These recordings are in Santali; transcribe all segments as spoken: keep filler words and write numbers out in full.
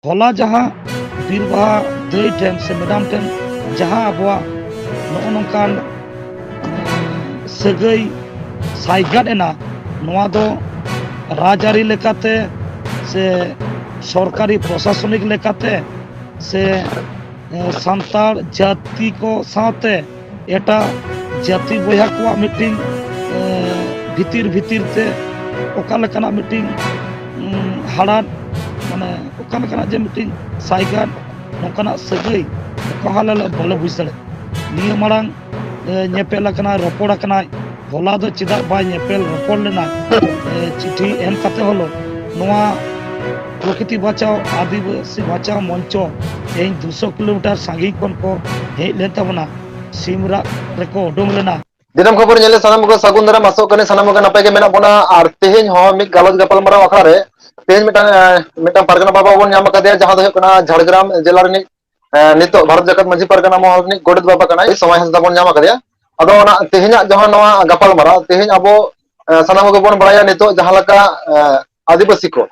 ᱦᱚᱞᱟ ᱡᱟᱦᱟᱸ ᱵᱤᱨ ᱵᱟᱦᱟ ᱫᱟᱹᱭ ᱴᱷᱮᱱ ᱥᱮ ᱢᱮᱰᱟᱢ ᱴᱷᱮᱱ ᱡᱟᱦᱟᱸ ᱟᱵᱚᱣᱟᱜ ᱱᱚᱜᱼᱚ ᱱᱚᱝᱠᱟᱱ, ᱩᱸ, ᱥᱟᱹᱜᱟᱹᱭ ᱥᱟᱭᱜᱟᱫ ᱮᱱᱟ, ᱱᱚᱣᱟ ᱫᱚ ᱨᱟᱡᱽᱟᱹᱨᱤ ᱞᱮᱠᱟᱛᱮ ᱥᱮ ᱥᱚᱨᱠᱟᱨᱤ ᱯᱨᱚᱥᱟᱥᱚᱱᱤᱠ ᱞᱮᱠᱟᱛᱮ ᱥᱮ, ᱮ, ᱥᱟᱱᱛᱟᱲ ᱡᱟᱹᱛᱤ ᱠᱚ ᱥᱟᱶᱛᱮ ᱮᱴᱟᱜ ᱡᱟᱹᱛᱤ ᱵᱚᱭᱦᱟ ᱠᱚᱣᱟᱜ ᱢᱤᱫᱴᱤᱱ, ᱮ, ᱵᱷᱤᱛᱤᱨ ᱵᱷᱤᱛᱤᱨ ᱛᱮ ᱚᱠᱟ ᱞᱮᱠᱟᱱᱟᱜ ᱢᱤᱫᱴᱤᱱ, ᱩᱸ, ᱦᱟᱲᱟᱫ, ᱢᱟᱱᱮ, ᱚᱠᱟ ᱞᱮᱠᱟᱱᱟᱜ ᱡᱮ ᱢᱤᱫᱴᱤᱱ ᱥᱟᱭᱜᱟᱫ, ᱱᱚᱝᱠᱟᱱᱟᱜ ᱥᱟᱹᱜᱟᱹᱭ ᱚᱠᱟ ᱦᱟᱞᱮ ᱞᱮ ᱵᱟᱞᱮ ᱵᱩᱡᱽ ᱫᱟᱲᱮᱭᱟᱜ᱾ ᱱᱤᱭᱟᱹ ᱢᱟᱲᱟᱝ, ᱮ, ᱧᱮᱯᱮᱞ ᱟᱠᱟᱱᱟᱭ, ᱨᱚᱯᱚᱲ ᱟᱠᱟᱱᱟᱭ, ᱦᱚᱞᱟ ᱫᱚ ᱪᱮᱫᱟᱜ ᱵᱟᱭ ᱧᱮᱯᱮᱞ ᱨᱚᱯᱚᱲ ᱞᱮᱱᱟ? ᱮ, ᱪᱤᱴᱷᱤ ᱮᱢ ᱠᱟᱛᱮ ᱦᱚᱞᱚ ᱱᱚᱣᱟ ᱯᱨᱚᱠᱨᱤᱛᱤ ᱵᱟᱧᱪᱟᱣ, ᱟᱹᱫᱤᱵᱟᱹᱥᱤ ᱵᱟᱧᱪᱟᱣ ᱢᱚᱧᱪᱚ ᱛᱮᱦᱮᱧ ᱫᱩᱥᱚ ᱠᱤᱞᱳᱢᱤᱴᱟᱨ ᱥᱟᱺᱜᱤᱧ ᱠᱷᱚᱱ ᱠᱚ ᱦᱮᱡ ᱞᱮᱱ ᱛᱟᱵᱚᱱᱟ ᱥᱤᱢ ᱨᱟᱜ ᱨᱮᱠᱚ ᱩᱰᱩᱝ ᱞᱮᱱᱟ᱾ ᱫᱤᱱᱟᱹᱢ ᱠᱷᱚᱵᱚᱨ ᱧᱮᱞ ᱥᱟᱱᱟᱢ ᱠᱚ ᱥᱟᱹᱜᱩᱱ ᱫᱟᱨᱟᱢ, ᱟᱥᱚᱜ ᱠᱟᱹᱱᱟᱹᱧ ᱥᱟᱱᱟᱢ ᱠᱚᱜᱮ ᱱᱟᱯᱟᱭ ᱜᱮ ᱢᱮᱱᱟᱜ ᱵᱚᱱᱟ᱾ ᱟᱨ ᱛᱮᱦᱮᱧ ᱦᱚᱸ ᱢᱤᱫ ᱜᱟᱞᱚᱪ ᱜᱟᱯᱟᱞᱢᱟᱨᱟᱣ ᱟᱠᱷᱲᱟ ᱨᱮ ᱛᱮᱦᱮᱧ ᱢᱤᱫᱴᱟᱝ, ᱮ, ᱢᱤᱫᱴᱟᱝ ᱯᱟᱨᱜᱟᱱᱟ ᱵᱟᱵᱟ ᱵᱚᱱ ᱧᱟᱢ ᱟᱠᱟᱫᱮᱭᱟ, ᱡᱟᱦᱟᱸ ᱫᱚ ᱦᱩᱭᱩᱜ ᱠᱟᱱᱟ ᱡᱷᱟᱲᱜᱨᱟᱢ ᱡᱮᱞᱟ ᱨᱤᱱᱤᱡ, ᱮ, ᱱᱤᱛᱚᱜ ᱵᱷᱟᱨᱚᱛ ᱡᱟᱠᱟᱛ ᱢᱟᱹᱡᱷᱤ ᱯᱟᱨᱜᱟᱱᱟ ᱢᱚᱦᱚᱞ ᱨᱤᱱᱤᱡ ᱜᱚᱰᱮᱛ ᱵᱟᱵᱟ ᱠᱟᱱᱟᱭ, ᱥᱚᱢᱟᱭ ᱦᱟᱸᱥᱫᱟ ᱵᱚᱱ ᱧᱟᱢ ᱟᱠᱟᱫᱮᱭᱟ᱾ ᱟᱫᱚ ᱚᱱᱟ ᱛᱮᱦᱮᱧᱟᱜ ᱡᱟᱦᱟᱸ ᱱᱚᱣᱟ ᱜᱟᱯᱟᱞᱢᱟᱨᱟᱣ, ᱛᱮᱦᱮᱧ ᱟᱵᱚ, ᱮ, ᱥᱟᱱᱟᱢ ᱠᱚᱜᱮ ᱵᱚᱱ ᱵᱟᱲᱟᱭᱟ ᱱᱤᱛᱚᱜ ᱡᱟᱦᱟᱸ ᱞᱮᱠᱟ, ᱮ, ᱟᱹᱫᱤᱵᱟᱹᱥᱤ ᱠᱚ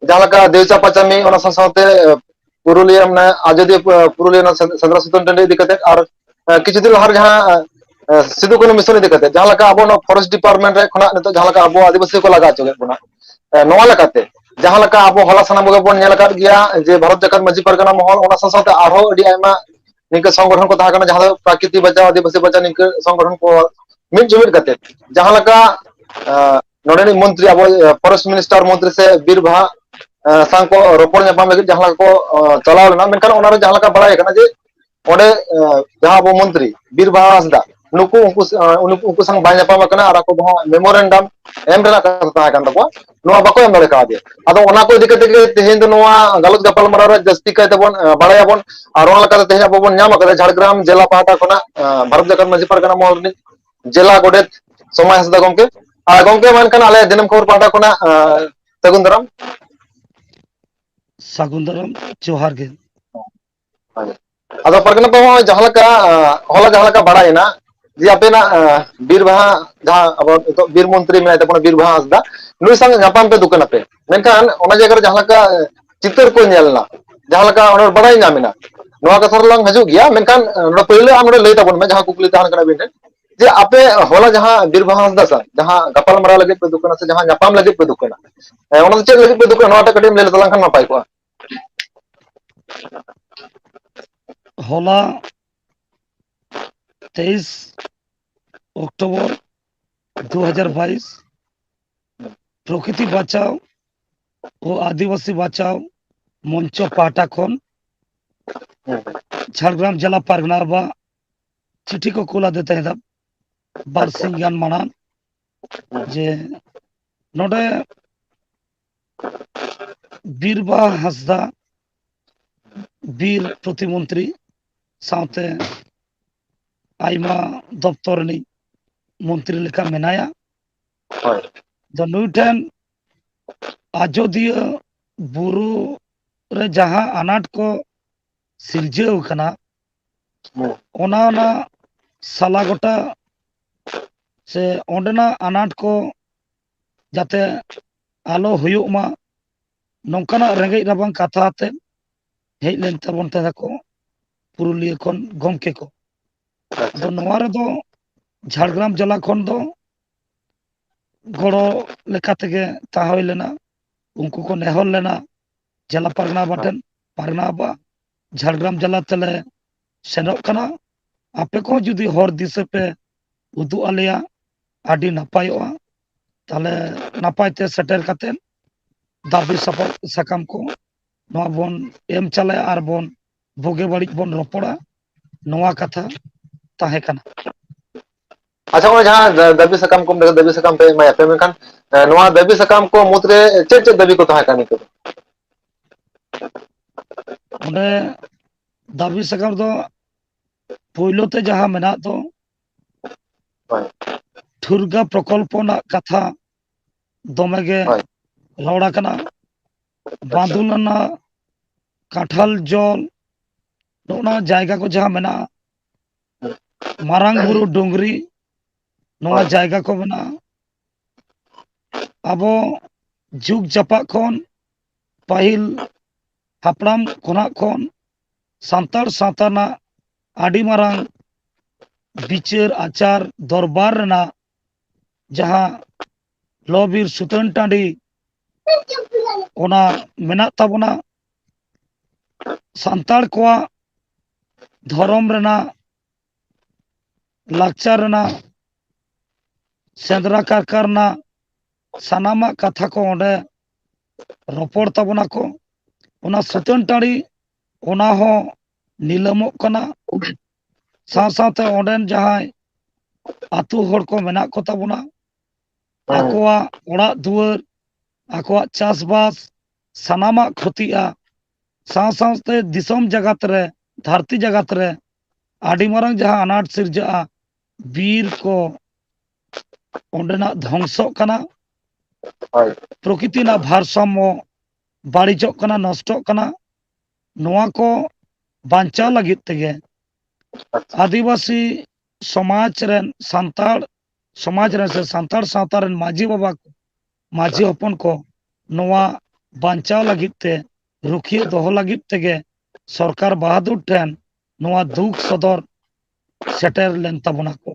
ᱡᱟᱦᱟᱸ ᱞᱮᱠᱟ ᱫᱮᱣ ᱪᱟᱯᱟ ᱪᱟᱢᱤ, ᱚᱱᱟ ᱥᱟᱶ ᱥᱟᱶᱛᱮ, ᱮ, ᱯᱩᱨᱩᱞᱤᱭᱟᱹ, ᱢᱟᱱᱮ ᱟᱡᱚᱫᱤᱭᱟᱹ, ᱯᱩ-, ᱯᱩᱨᱩᱞᱤᱭᱟᱹ ᱚᱱᱟ ᱥᱮᱸᱫ-, ᱥᱮᱸᱫᱽᱨᱟ ᱥᱩᱛᱟᱹᱱ ᱴᱟᱺᱰᱤ ᱤᱫᱤ ᱠᱟᱛᱮ, ᱟᱨ, ᱮ, ᱠᱤᱪᱷᱩ ᱫᱤᱱ ᱞᱟᱦᱟ ᱨᱮ ᱡᱟᱦᱟᱸ, ᱮ, ᱥᱤᱫᱩ ᱠᱟᱹᱱᱦᱩ mission ᱤᱫᱤ ᱠᱟᱛᱮ, ᱡᱟᱦᱟᱸ ᱞᱮᱠᱟ ᱟᱵᱚ ᱱᱚᱣᱟ forest department ᱨᱮ ᱠᱷᱚᱱᱟᱜ ᱱᱤᱛᱚᱜ ᱡᱟᱦᱟᱸ ᱞᱮᱠᱟ ᱟᱵᱚ ᱟᱹᱫᱤᱵᱟᱹᱥᱤ ᱠᱚ ᱞᱟᱜᱟ ᱦᱚᱪᱚ ᱠᱮᱫ ᱵᱚᱱᱟ, ᱮ, ᱱᱚᱣᱟ ᱞᱮᱠᱟᱛᱮ ᱡᱟᱦᱟᱸ ᱞᱮᱠᱟ ᱟᱵᱚ ᱦᱚᱞᱟ ᱥᱟᱱᱟᱢ ᱠᱚᱜᱮ ᱵᱚᱱ ᱧᱮᱞ ᱟᱠᱟᱫ ᱜᱮᱭᱟ ᱡᱮ ᱵᱷᱟᱨᱚᱛ ᱡᱟᱠᱟᱛ ᱢᱟᱹᱡᱷᱤ ᱯᱟᱨᱜᱟᱱᱟ ᱢᱚᱦᱚᱞ, ᱚᱱᱟ ᱥᱟᱶ ᱥᱟᱶᱛᱮ ᱟᱨᱦᱚᱸ ᱟᱹᱰᱤ ᱟᱭᱢᱟ ᱱᱤᱝᱠᱟᱹ ᱥᱚᱝᱜᱚᱴᱷᱚᱱ ᱠᱚ ᱛᱟᱦᱮᱸ ᱠᱟᱱᱟ, ᱡᱟᱦᱟᱸ ᱫᱚ ᱯᱨᱟᱠᱨᱤᱛᱤ ᱵᱟᱧᱪᱟᱣ, ᱟᱹᱫᱤᱵᱟᱹᱥᱤ ᱵᱟᱧᱪᱟᱣ, ᱱᱤᱝᱠᱟᱹ ᱥᱚᱝᱜᱚᱴᱷᱚᱱ ᱠᱚ ᱢᱤᱫ ᱡᱩᱢᱤᱫ ᱠᱟᱛᱮ ᱡᱟᱦᱟᱸ ᱞᱮᱠᱟ, ᱮ, ᱱᱚᱰᱮᱱᱤᱡ ᱢᱚᱱᱛᱨᱤ, ᱟᱵᱚ, ᱮ, forest minister ᱢᱚᱱᱛᱨᱤ ᱥᱮ ᱵᱤᱨ ᱵᱟᱦᱟ, ᱮ, ᱥᱟᱶ ᱠᱚ ᱨᱚᱯᱚᱲ ᱧᱟᱯᱟᱢ ᱞᱟᱹᱜᱤᱫ ᱡᱟᱦᱟᱸ ᱞᱮᱠᱟ ᱠᱚ, ᱮ, ᱪᱟᱞᱟᱣ ᱞᱮᱱᱟ, ᱢᱮᱱᱠᱷᱟᱱ ᱚᱱᱟᱨᱮ ᱡᱟᱦᱟᱸ ᱞᱮᱠᱟ ᱵᱟᱲᱟᱭ ᱠᱟᱱᱟ ᱡᱮ ᱚᱸᱰᱮ, ᱮ, ᱡᱟᱦᱟᱸ ᱟᱵᱚ ᱢᱚᱱᱛᱨᱤ ᱵᱤᱨ ᱵᱟᱦᱟ ᱦᱟᱸᱥᱫᱟ, ᱱᱩᱠᱩ ᱩᱱᱠᱩ ᱥ-, ᱮ, ᱩᱱᱠᱩ, ᱩᱱᱠᱩ ᱥᱟᱶ ᱵᱟᱭ ᱧᱟᱯᱟᱢ ᱟᱠᱟᱱᱟ ᱟᱨ ᱟᱠᱚ ᱫᱚ ᱦᱟᱸᱜ memorandum ᱮᱢ ᱨᱮᱱᱟᱜ ᱠᱟᱛᱷᱟ ᱛᱟᱦᱮᱸ ᱠᱟᱱ ᱛᱟᱠᱚᱣᱟ, ᱱᱚᱣᱟ ᱵᱟᱠᱚ ᱮᱢ ᱫᱟᱲᱮ ᱠᱟᱣᱫᱮᱭᱟ᱾ ᱟᱫᱚ ᱚᱱᱟ ᱠᱚ ᱤᱫᱤ ᱠᱟᱛᱮ ᱜᱮ ᱛᱮᱦᱮᱧ ᱫᱚ ᱱᱚᱣᱟ ᱜᱟᱞᱚᱪ ᱜᱟᱯᱟᱞᱢᱟᱨᱟᱣ ᱨᱮ ᱡᱟᱹᱥᱛᱤ ᱠᱟᱭ ᱛᱮᱵᱚᱱ, ᱮ, ᱵᱟᱲᱟᱭᱟᱵᱚᱱ᱾ ᱟᱨ ᱚᱱᱟ ᱞᱮᱠᱟᱛᱮ ᱛᱮᱦᱮᱧ ᱟᱵᱚ ᱵᱚᱱ ᱧᱟᱢ ᱟᱠᱟᱫᱟ ᱡᱷᱟᱲᱜᱨᱟᱢ ᱡᱮᱞᱟ ᱯᱟᱦᱴᱟ ᱠᱷᱚᱱᱟᱜ, ᱮ, ᱵᱷᱟᱨᱚᱛ ᱡᱟᱠᱟᱛ ᱢᱟᱹᱡᱷᱤ ᱯᱟᱨᱜᱟᱱᱟ ᱢᱚᱦᱚᱞ ᱨᱤᱱᱤᱡ ᱡᱮᱞᱟ ᱜᱚᱰᱮᱛ ᱥᱚᱢᱟᱭ ᱦᱟᱸᱥᱫᱟ ᱜᱚᱢᱠᱮ᱾ ᱟᱨ ᱜᱚᱢᱠᱮ ᱢᱟ ᱮᱱᱠᱷᱟᱱ ᱟᱞᱮ ᱫᱤᱱᱟᱹᱢ ᱠᱷᱚᱵᱚᱨ ᱯᱟᱦᱴᱟ ᱠᱷᱚᱱᱟᱜ, ᱮ, ᱥᱟᱹᱜᱩᱱ ᱫᱟᱨᱟᱢ᱾ ᱥᱟᱹᱜᱩᱱ ᱫᱟᱨᱟᱢ, ᱡᱚᱦᱟᱨ ᱜᱮ᱾ ᱦᱳᱭ᱾ ᱟᱫᱚ ᱯᱟᱨᱜᱟᱱᱟ ᱵᱟᱵᱟ, ᱦᱚᱸᱜᱼᱚᱭ ᱡᱟᱦᱟᱸ ᱞᱮᱠᱟ, ᱮ, ᱦᱚᱞᱟ ᱡᱟᱦᱟᱸ ᱞᱮᱠᱟ ᱵᱟᱲᱟᱭᱮᱱᱟ ᱡᱮ ᱟᱯᱮᱱᱟᱜ, ᱮ, ᱵᱤᱨ ᱵᱟᱦᱟ, ᱡᱟᱦᱟᱸ ᱟᱵᱚ ᱱᱤᱛᱚᱜ ᱵᱤᱨ ᱢᱚᱱᱛᱨᱤ ᱢᱮᱱᱟᱭ ᱛᱟᱵᱚᱱᱟ, ᱵᱤᱨ ᱵᱟᱦᱟ ᱦᱟᱸᱥᱫᱟ, ᱱᱩᱭ ᱥᱟᱶ ᱧᱟᱯᱟᱢ ᱯᱮ ᱫᱩᱠᱟᱹᱱ ᱟᱯᱮ, ᱢᱮᱱᱠᱷᱟᱱ ᱚᱱᱟ ᱡᱟᱭᱜᱟ ᱨᱮ ᱡᱟᱦᱟᱸ ᱞᱮᱠᱟ, ᱮ, ᱪᱤᱛᱟᱹᱨ ᱠᱚ ᱧᱮᱞ ᱮᱱᱟ, ᱡᱟᱦᱟᱸ ᱞᱮᱠᱟ ᱚᱸᱰᱮ ᱵᱟᱲᱟᱭ ᱧᱟᱢ ᱮᱱᱟ᱾ ᱱᱚᱣᱟ ᱠᱟᱛᱷᱟ ᱨᱮᱞᱟᱝ ᱦᱤᱡᱩᱜ ᱜᱮᱭᱟ, ᱢᱮᱱᱠᱷᱟᱱ ᱱᱚᱰᱮ ᱯᱳᱭᱞᱳ ᱟᱢ ᱱᱚᱰᱮ ᱞᱟᱹᱭ ᱛᱟᱵᱚᱱ ᱢᱮ, ᱡᱟᱦᱟᱸ ᱠᱩᱠᱞᱤ ᱛᱟᱦᱮᱱ ᱠᱟᱱᱟ ᱟᱵᱤᱱ ᱴᱷᱮᱱ, ᱡᱮ ᱟᱯᱮ ᱦᱚᱞᱟ ᱡᱟᱦᱟᱸ ᱵᱤᱨ ᱵᱟᱦᱟ ᱦᱟᱸᱥᱫᱟ ᱥᱟᱨ ᱡᱟᱦᱟᱸ ᱜᱟᱯᱟᱞ ᱢᱟᱨᱟᱣ ᱞᱟᱹᱜᱤᱫ ᱯᱮ ᱫᱩᱠᱟᱱᱟ ᱥᱮ ᱡᱟᱦᱟᱸ ᱧᱟᱯᱟᱢ ᱞᱟᱹᱜᱤᱫ ᱯᱮ ᱫᱩᱠᱟᱱᱟ, ᱦᱮᱸ, ᱚᱱᱟ ᱫᱚ ᱪᱮᱫ ᱞᱟᱹᱜᱤᱫ ᱯᱮ ᱫᱩᱠᱟᱱᱟ, ᱱᱚᱣᱟ ᱴᱟᱜ ᱠᱟᱹᱴᱤᱡ ᱮᱢ ᱞᱟᱹᱭ ᱞᱮᱛᱟᱞᱟᱝ ᱠᱷᱟᱱ ᱱᱟᱯᱟᱭ ᱠᱚᱜᱼᱟ᱾ ᱦᱚᱞᱟ ᱛᱮᱭᱤᱥ ᱚᱠᱴᱳᱵᱚᱨ ᱫᱩ ᱦᱟᱡᱟᱨ ᱵᱟᱭᱤᱥ ᱯᱨᱚᱠᱨᱤᱛᱤ ᱵᱟᱧᱪᱟᱣ ᱳ ᱟᱹᱫᱤᱵᱟᱹᱥᱤ ᱵᱟᱧᱪᱟᱣ ᱢᱚᱧᱪᱚ ᱯᱟᱦᱴᱟ ᱠᱷᱚᱱ ᱡᱷᱟᱲᱜᱨᱟᱢ ᱡᱮᱞᱟ ᱯᱟᱨᱜᱟᱱᱟ ᱨᱮᱱᱟᱜ ᱪᱤᱴᱷᱤ ᱠᱚ ᱠᱩᱞ ᱟᱫᱮ ᱛᱟᱦᱮᱸᱫᱟ ᱵᱟᱨ ᱥᱤᱧ ᱜᱟᱱ ᱢᱟᱲᱟᱝ, ᱡᱮ ᱱᱚᱰᱮ ᱵᱤᱨ ᱵᱟᱦᱟ ᱦᱟᱸᱥᱫᱟ ᱵᱤᱨ ᱯᱨᱚᱛᱤᱢᱚᱱᱛᱨᱤ ᱥᱟᱶᱛᱮ ᱟᱭᱢᱟ ᱫᱚᱯᱛᱚᱨ ᱨᱤᱱᱤᱡ ᱢᱚᱱᱛᱨᱤ ᱞᱮᱠᱟ ᱢᱮᱱᱟᱭᱟ᱾ ᱦᱳᱭ᱾ ᱫᱚ ᱱᱩᱭ ᱴᱷᱮᱱ ᱟᱡᱚᱫᱤᱭᱟᱹ ᱵᱩᱨᱩ ᱨᱮ ᱡᱟᱦᱟᱸ ᱟᱱᱟᱴ ᱠᱚ ᱥᱤᱨᱡᱟᱹᱣ ᱠᱟᱱᱟ, ᱦᱩᱸ᱾ ᱚᱱᱟ ᱨᱮᱱᱟᱜ ᱥᱟᱞᱟ ᱜᱚᱴᱟ ᱥᱮ ᱚᱸᱰᱮᱱᱟᱜ ᱟᱱᱟᱴ ᱠᱚ ᱡᱟᱛᱮ ᱟᱞᱚ ᱦᱩᱭᱩᱜ ᱢᱟ, ᱱᱚᱝᱠᱟᱱᱟᱜ ᱨᱮᱸᱜᱮᱡ ᱨᱟᱵᱟᱝ ᱠᱟᱛᱷᱟ ᱟᱛᱮ ᱦᱮᱡ ᱞᱮᱱ ᱛᱟᱵᱚᱱ ᱛᱟᱦᱮᱸ ᱠᱚ ᱯᱩᱨᱩᱞᱤᱭᱟᱹ ᱠᱷᱚᱱ ᱜᱚᱢᱠᱮ ᱠᱚ᱾ ᱟᱪᱪᱷᱟ, ᱟᱫᱚ ᱱᱚᱣᱟ ᱨᱮᱫᱚ ᱡᱷᱟᱲᱜᱨᱟᱢ ᱡᱮᱞᱟ ᱠᱷᱚᱱ ᱫᱚ ᱜᱚᱲᱚ ᱞᱮᱠᱟ ᱛᱮᱜᱮ ᱛᱟᱦᱮᱸ ᱦᱩᱭ ᱞᱮᱱᱟ᱾ ᱩᱱᱠᱩ ᱠᱚ ᱱᱮᱦᱚᱨ ᱞᱮᱱᱟ ᱡᱮᱞᱟ ᱯᱟᱨᱜᱟᱱᱟ ᱵᱟᱵᱟ ᱴᱷᱮᱱ, "ᱯᱟᱨᱜᱟᱱᱟ ᱵᱟᱵᱟ, ᱡᱷᱟᱲᱜᱨᱟᱢ ᱡᱮᱞᱟ ᱛᱮᱞᱮ ᱥᱮᱱᱚᱜ ᱠᱟᱱᱟ, ᱟᱯᱮ ᱠᱚᱦᱚᱸ ᱡᱩᱫᱤ ᱦᱚᱨ ᱫᱤᱥᱟᱹ ᱯᱮ ᱩᱫᱩᱜ ᱟᱞᱮᱭᱟ, ᱟᱹᱰᱤ ᱱᱟᱯᱟᱭᱚᱜᱼᱟ᱾" ᱛᱟᱦᱞᱮ ᱱᱟᱯᱟᱭ ᱛᱮ ᱥᱮᱴᱮᱨ ᱠᱟᱛᱮ ᱫᱟᱹᱵᱤ ᱥᱟᱯᱟ-, ᱥᱟᱠᱟᱢ ᱠᱚ ᱱᱚᱣᱟ ᱵᱚᱱ ᱮᱢ ᱪᱟᱞᱟᱭᱟ ᱟᱨ ᱵᱚᱱ ᱵᱩᱜᱤ ᱵᱟᱹᱲᱤᱡ ᱵᱚᱱ ᱨᱚᱯᱚᱲᱟ, ᱱᱚᱣᱟ ᱠᱟᱛᱷᱟ ᱛᱟᱦᱮᱸ ᱠᱟᱱᱟ᱾ ᱟᱪᱪᱷᱟ, ᱱᱚᱜᱼᱚᱭ ᱡᱟᱦᱟᱸ ᱫᱟ-, ᱫᱟᱹᱵᱤ ᱥᱟᱠᱟᱢ ᱠᱚ, ᱫᱟᱹᱵᱤ ᱥᱟᱠᱟᱢ ᱯᱮ ᱮᱢᱟᱭᱟ ᱯᱮ, ᱢᱮᱱᱠᱷᱟᱱ, ᱮ, ᱱᱚᱣᱟ ᱫᱟᱹᱵᱤ ᱥᱟᱠᱟᱢ ᱠᱚ ᱢᱩᱫᱽᱨᱮ ᱪᱮᱫ ᱪᱮᱫ ᱫᱟᱹᱵᱤ ᱠᱚ ᱛᱟᱦᱮᱸ ᱠᱟᱱᱟ ᱱᱤᱝᱠᱟᱹ ᱫᱚ? ᱚᱸᱰᱮ ᱫᱟᱹᱵᱤ ᱥᱟᱠᱟᱢ ᱫᱚ ᱯᱳᱭᱞᱳ ᱛᱮ ᱡᱟᱦᱟᱸ ᱢᱮᱱᱟᱜ ᱫᱚ, ᱦᱳᱭ᱾ ᱴᱷᱩᱨᱜᱟ ᱯᱨᱚᱠᱚᱞᱯᱚ ᱨᱮᱱᱟᱜ ᱠᱟᱛᱷᱟ ᱫᱚᱢᱮ ᱜᱮ ᱦᱳᱭ᱾ ᱨᱚᱲ ᱟᱠᱟᱱᱟ᱾ ᱟᱪᱪᱷᱟ᱾ ᱵᱟᱸᱫᱩᱞ ᱨᱮᱱᱟᱜ ᱠᱟᱸᱴᱷᱟᱞ ᱡᱚᱞ, ᱱᱚᱜᱼᱚ ᱱᱚᱣᱟ ᱡᱟᱭᱜᱟ ᱠᱚ ᱡᱟᱦᱟᱸ ᱢᱮᱱᱟᱜᱼᱟ, ᱢᱟᱨᱟᱝ ᱵᱩᱨᱩ ᱰᱩᱝᱨᱤ, ᱱᱚᱣᱟ ᱦᱳᱭ᱾ ᱡᱟᱭᱜᱟ ᱠᱚ ᱢᱮᱱᱟᱜᱼᱟ᱾ ᱟᱵᱚ ᱡᱩᱜᱽ ᱡᱟᱯᱟᱜ ᱠᱷᱚᱱ ᱯᱟᱹᱦᱤᱞ ᱦᱟᱯᱲᱟᱢ ᱠᱷᱚᱱᱟᱜ ᱠᱷᱚᱱ ᱥᱟᱱᱛᱟᱲ ᱥᱟᱶᱛᱟ ᱨᱮᱱᱟᱜ ᱟᱹᱰᱤ ᱢᱟᱨᱟᱝ ᱵᱤᱪᱟᱹᱨ ᱟᱪᱟᱨ ᱫᱚᱨᱵᱟᱨ ᱨᱮᱱᱟᱜ ᱡᱟᱦᱟᱸ ᱞᱚ ᱵᱤᱨ ᱥᱩᱛᱟᱹᱱ ᱴᱟᱺᱰᱤ, ᱚᱱᱟ ᱢᱮᱱᱟᱜ ᱛᱟᱵᱚᱱᱟ᱾ ᱥᱟᱱᱛᱟᱲ ᱠᱚᱣᱟᱜ ᱫᱷᱚᱨᱚᱢ ᱨᱮᱱᱟᱜ, ᱞᱟᱠᱪᱟᱨ ᱨᱮᱱᱟᱜ, ᱥᱮᱸᱫᱽᱨᱟ ᱠᱟᱨᱠᱟ ᱨᱮᱱᱟᱜ ᱥᱟᱱᱟᱢᱟᱜ ᱠᱟᱛᱷᱟ ᱠᱚ ᱚᱸᱰᱮ ᱨᱚᱯᱚᱲ ᱛᱟᱵᱚᱱᱟ ᱠᱚ᱾ ᱚᱱᱟ ᱥᱩᱛᱟᱹᱱ ᱴᱟᱺᱰᱤ, ᱚᱱᱟ ᱦᱚᱸ ᱱᱤᱞᱟᱹᱢᱚᱜ ᱠᱟᱱᱟ᱾ ᱥᱟᱶ ᱥᱟᱶᱛᱮ ᱚᱸᱰᱮᱱ ᱡᱟᱦᱟᱸᱭ ᱟᱹᱛᱩ ᱦᱚᱲ ᱠᱚ ᱢᱮᱱᱟᱜ ᱠᱚ ᱛᱟᱵᱚᱱᱟ, ᱦᱮᱸ᱾ ᱟᱠᱚᱣᱟᱜ ᱚᱲᱟᱜ ᱫᱩᱣᱟᱹᱨ, ᱟᱠᱚᱣᱟᱜ ᱪᱟᱥᱵᱟᱥ, ᱥᱟᱱᱟᱢᱟᱜ ᱠᱷᱚᱛᱤᱜᱼᱟ᱾ ᱥᱟᱶ ᱥᱟᱶᱛᱮ ᱫᱤᱥᱚᱢ ᱡᱟᱜᱟᱛ ᱨᱮ, ᱫᱷᱟᱹᱨᱛᱤ ᱡᱟᱜᱟᱛ ᱨᱮ ᱟᱹᱰᱤ ᱢᱟᱨᱟᱝ ᱡᱟᱦᱟᱸ ᱟᱱᱟᱴ ᱥᱤᱨᱡᱟᱹᱜᱼᱟ, ᱵᱤᱨ ᱠᱚ ᱚᱸᱰᱮᱱᱟᱜ ᱫᱷᱚᱝᱥᱚᱜ ᱠᱟᱱᱟ, ᱦᱳᱭ᱾ ᱯᱨᱚᱠᱤᱛᱤ ᱨᱮᱱᱟᱜ ᱵᱷᱟᱨᱥᱟᱢᱢᱚ ᱵᱟᱹᱲᱤᱡᱚᱜ ᱠᱟᱱᱟ, ᱱᱚᱥᱴᱚᱜ ᱠᱟᱱᱟ᱾ ᱱᱚᱣᱟ ᱠᱚ ᱵᱟᱧᱪᱟᱣ ᱞᱟᱹᱜᱤᱫ ᱛᱮᱜᱮ ᱟᱪᱪᱷᱟ᱾ ᱟᱹᱫᱤᱵᱟᱹᱥᱤ ᱥᱚᱢᱟᱡᱽ ᱨᱮᱱ, ᱥᱟᱱᱛᱟᱲ ᱥᱚᱢᱟᱡᱽ ᱨᱮᱱ ᱥᱮ ᱥᱟᱱᱛᱟᱲ ᱥᱟᱶᱛᱟ ᱨᱮᱱ ᱢᱟᱹᱡᱷᱤ ᱵᱟᱵᱟ ᱠᱚ, ᱢᱟᱹᱡᱷᱤ ᱦᱚᱯᱚᱱ ᱠᱚ ᱱᱚᱣᱟ ᱵᱟᱧᱪᱟᱣ ᱞᱟᱹᱜᱤᱫ ᱛᱮ, ᱨᱩᱠᱷᱤᱭᱟᱹ ᱫᱚᱦᱚ ᱞᱟᱹᱜᱤᱫ ᱛᱮᱜᱮ ᱥᱚᱨᱠᱟᱨ ᱵᱟᱦᱟᱫᱩᱨ ᱴᱷᱮᱱ ᱱᱚᱣᱟ ᱫᱩᱠ ᱥᱚᱫᱚᱨ ᱥᱮᱴᱮᱨ ᱞᱮᱱ ᱛᱟᱵᱚᱱᱟ ᱠᱚ᱾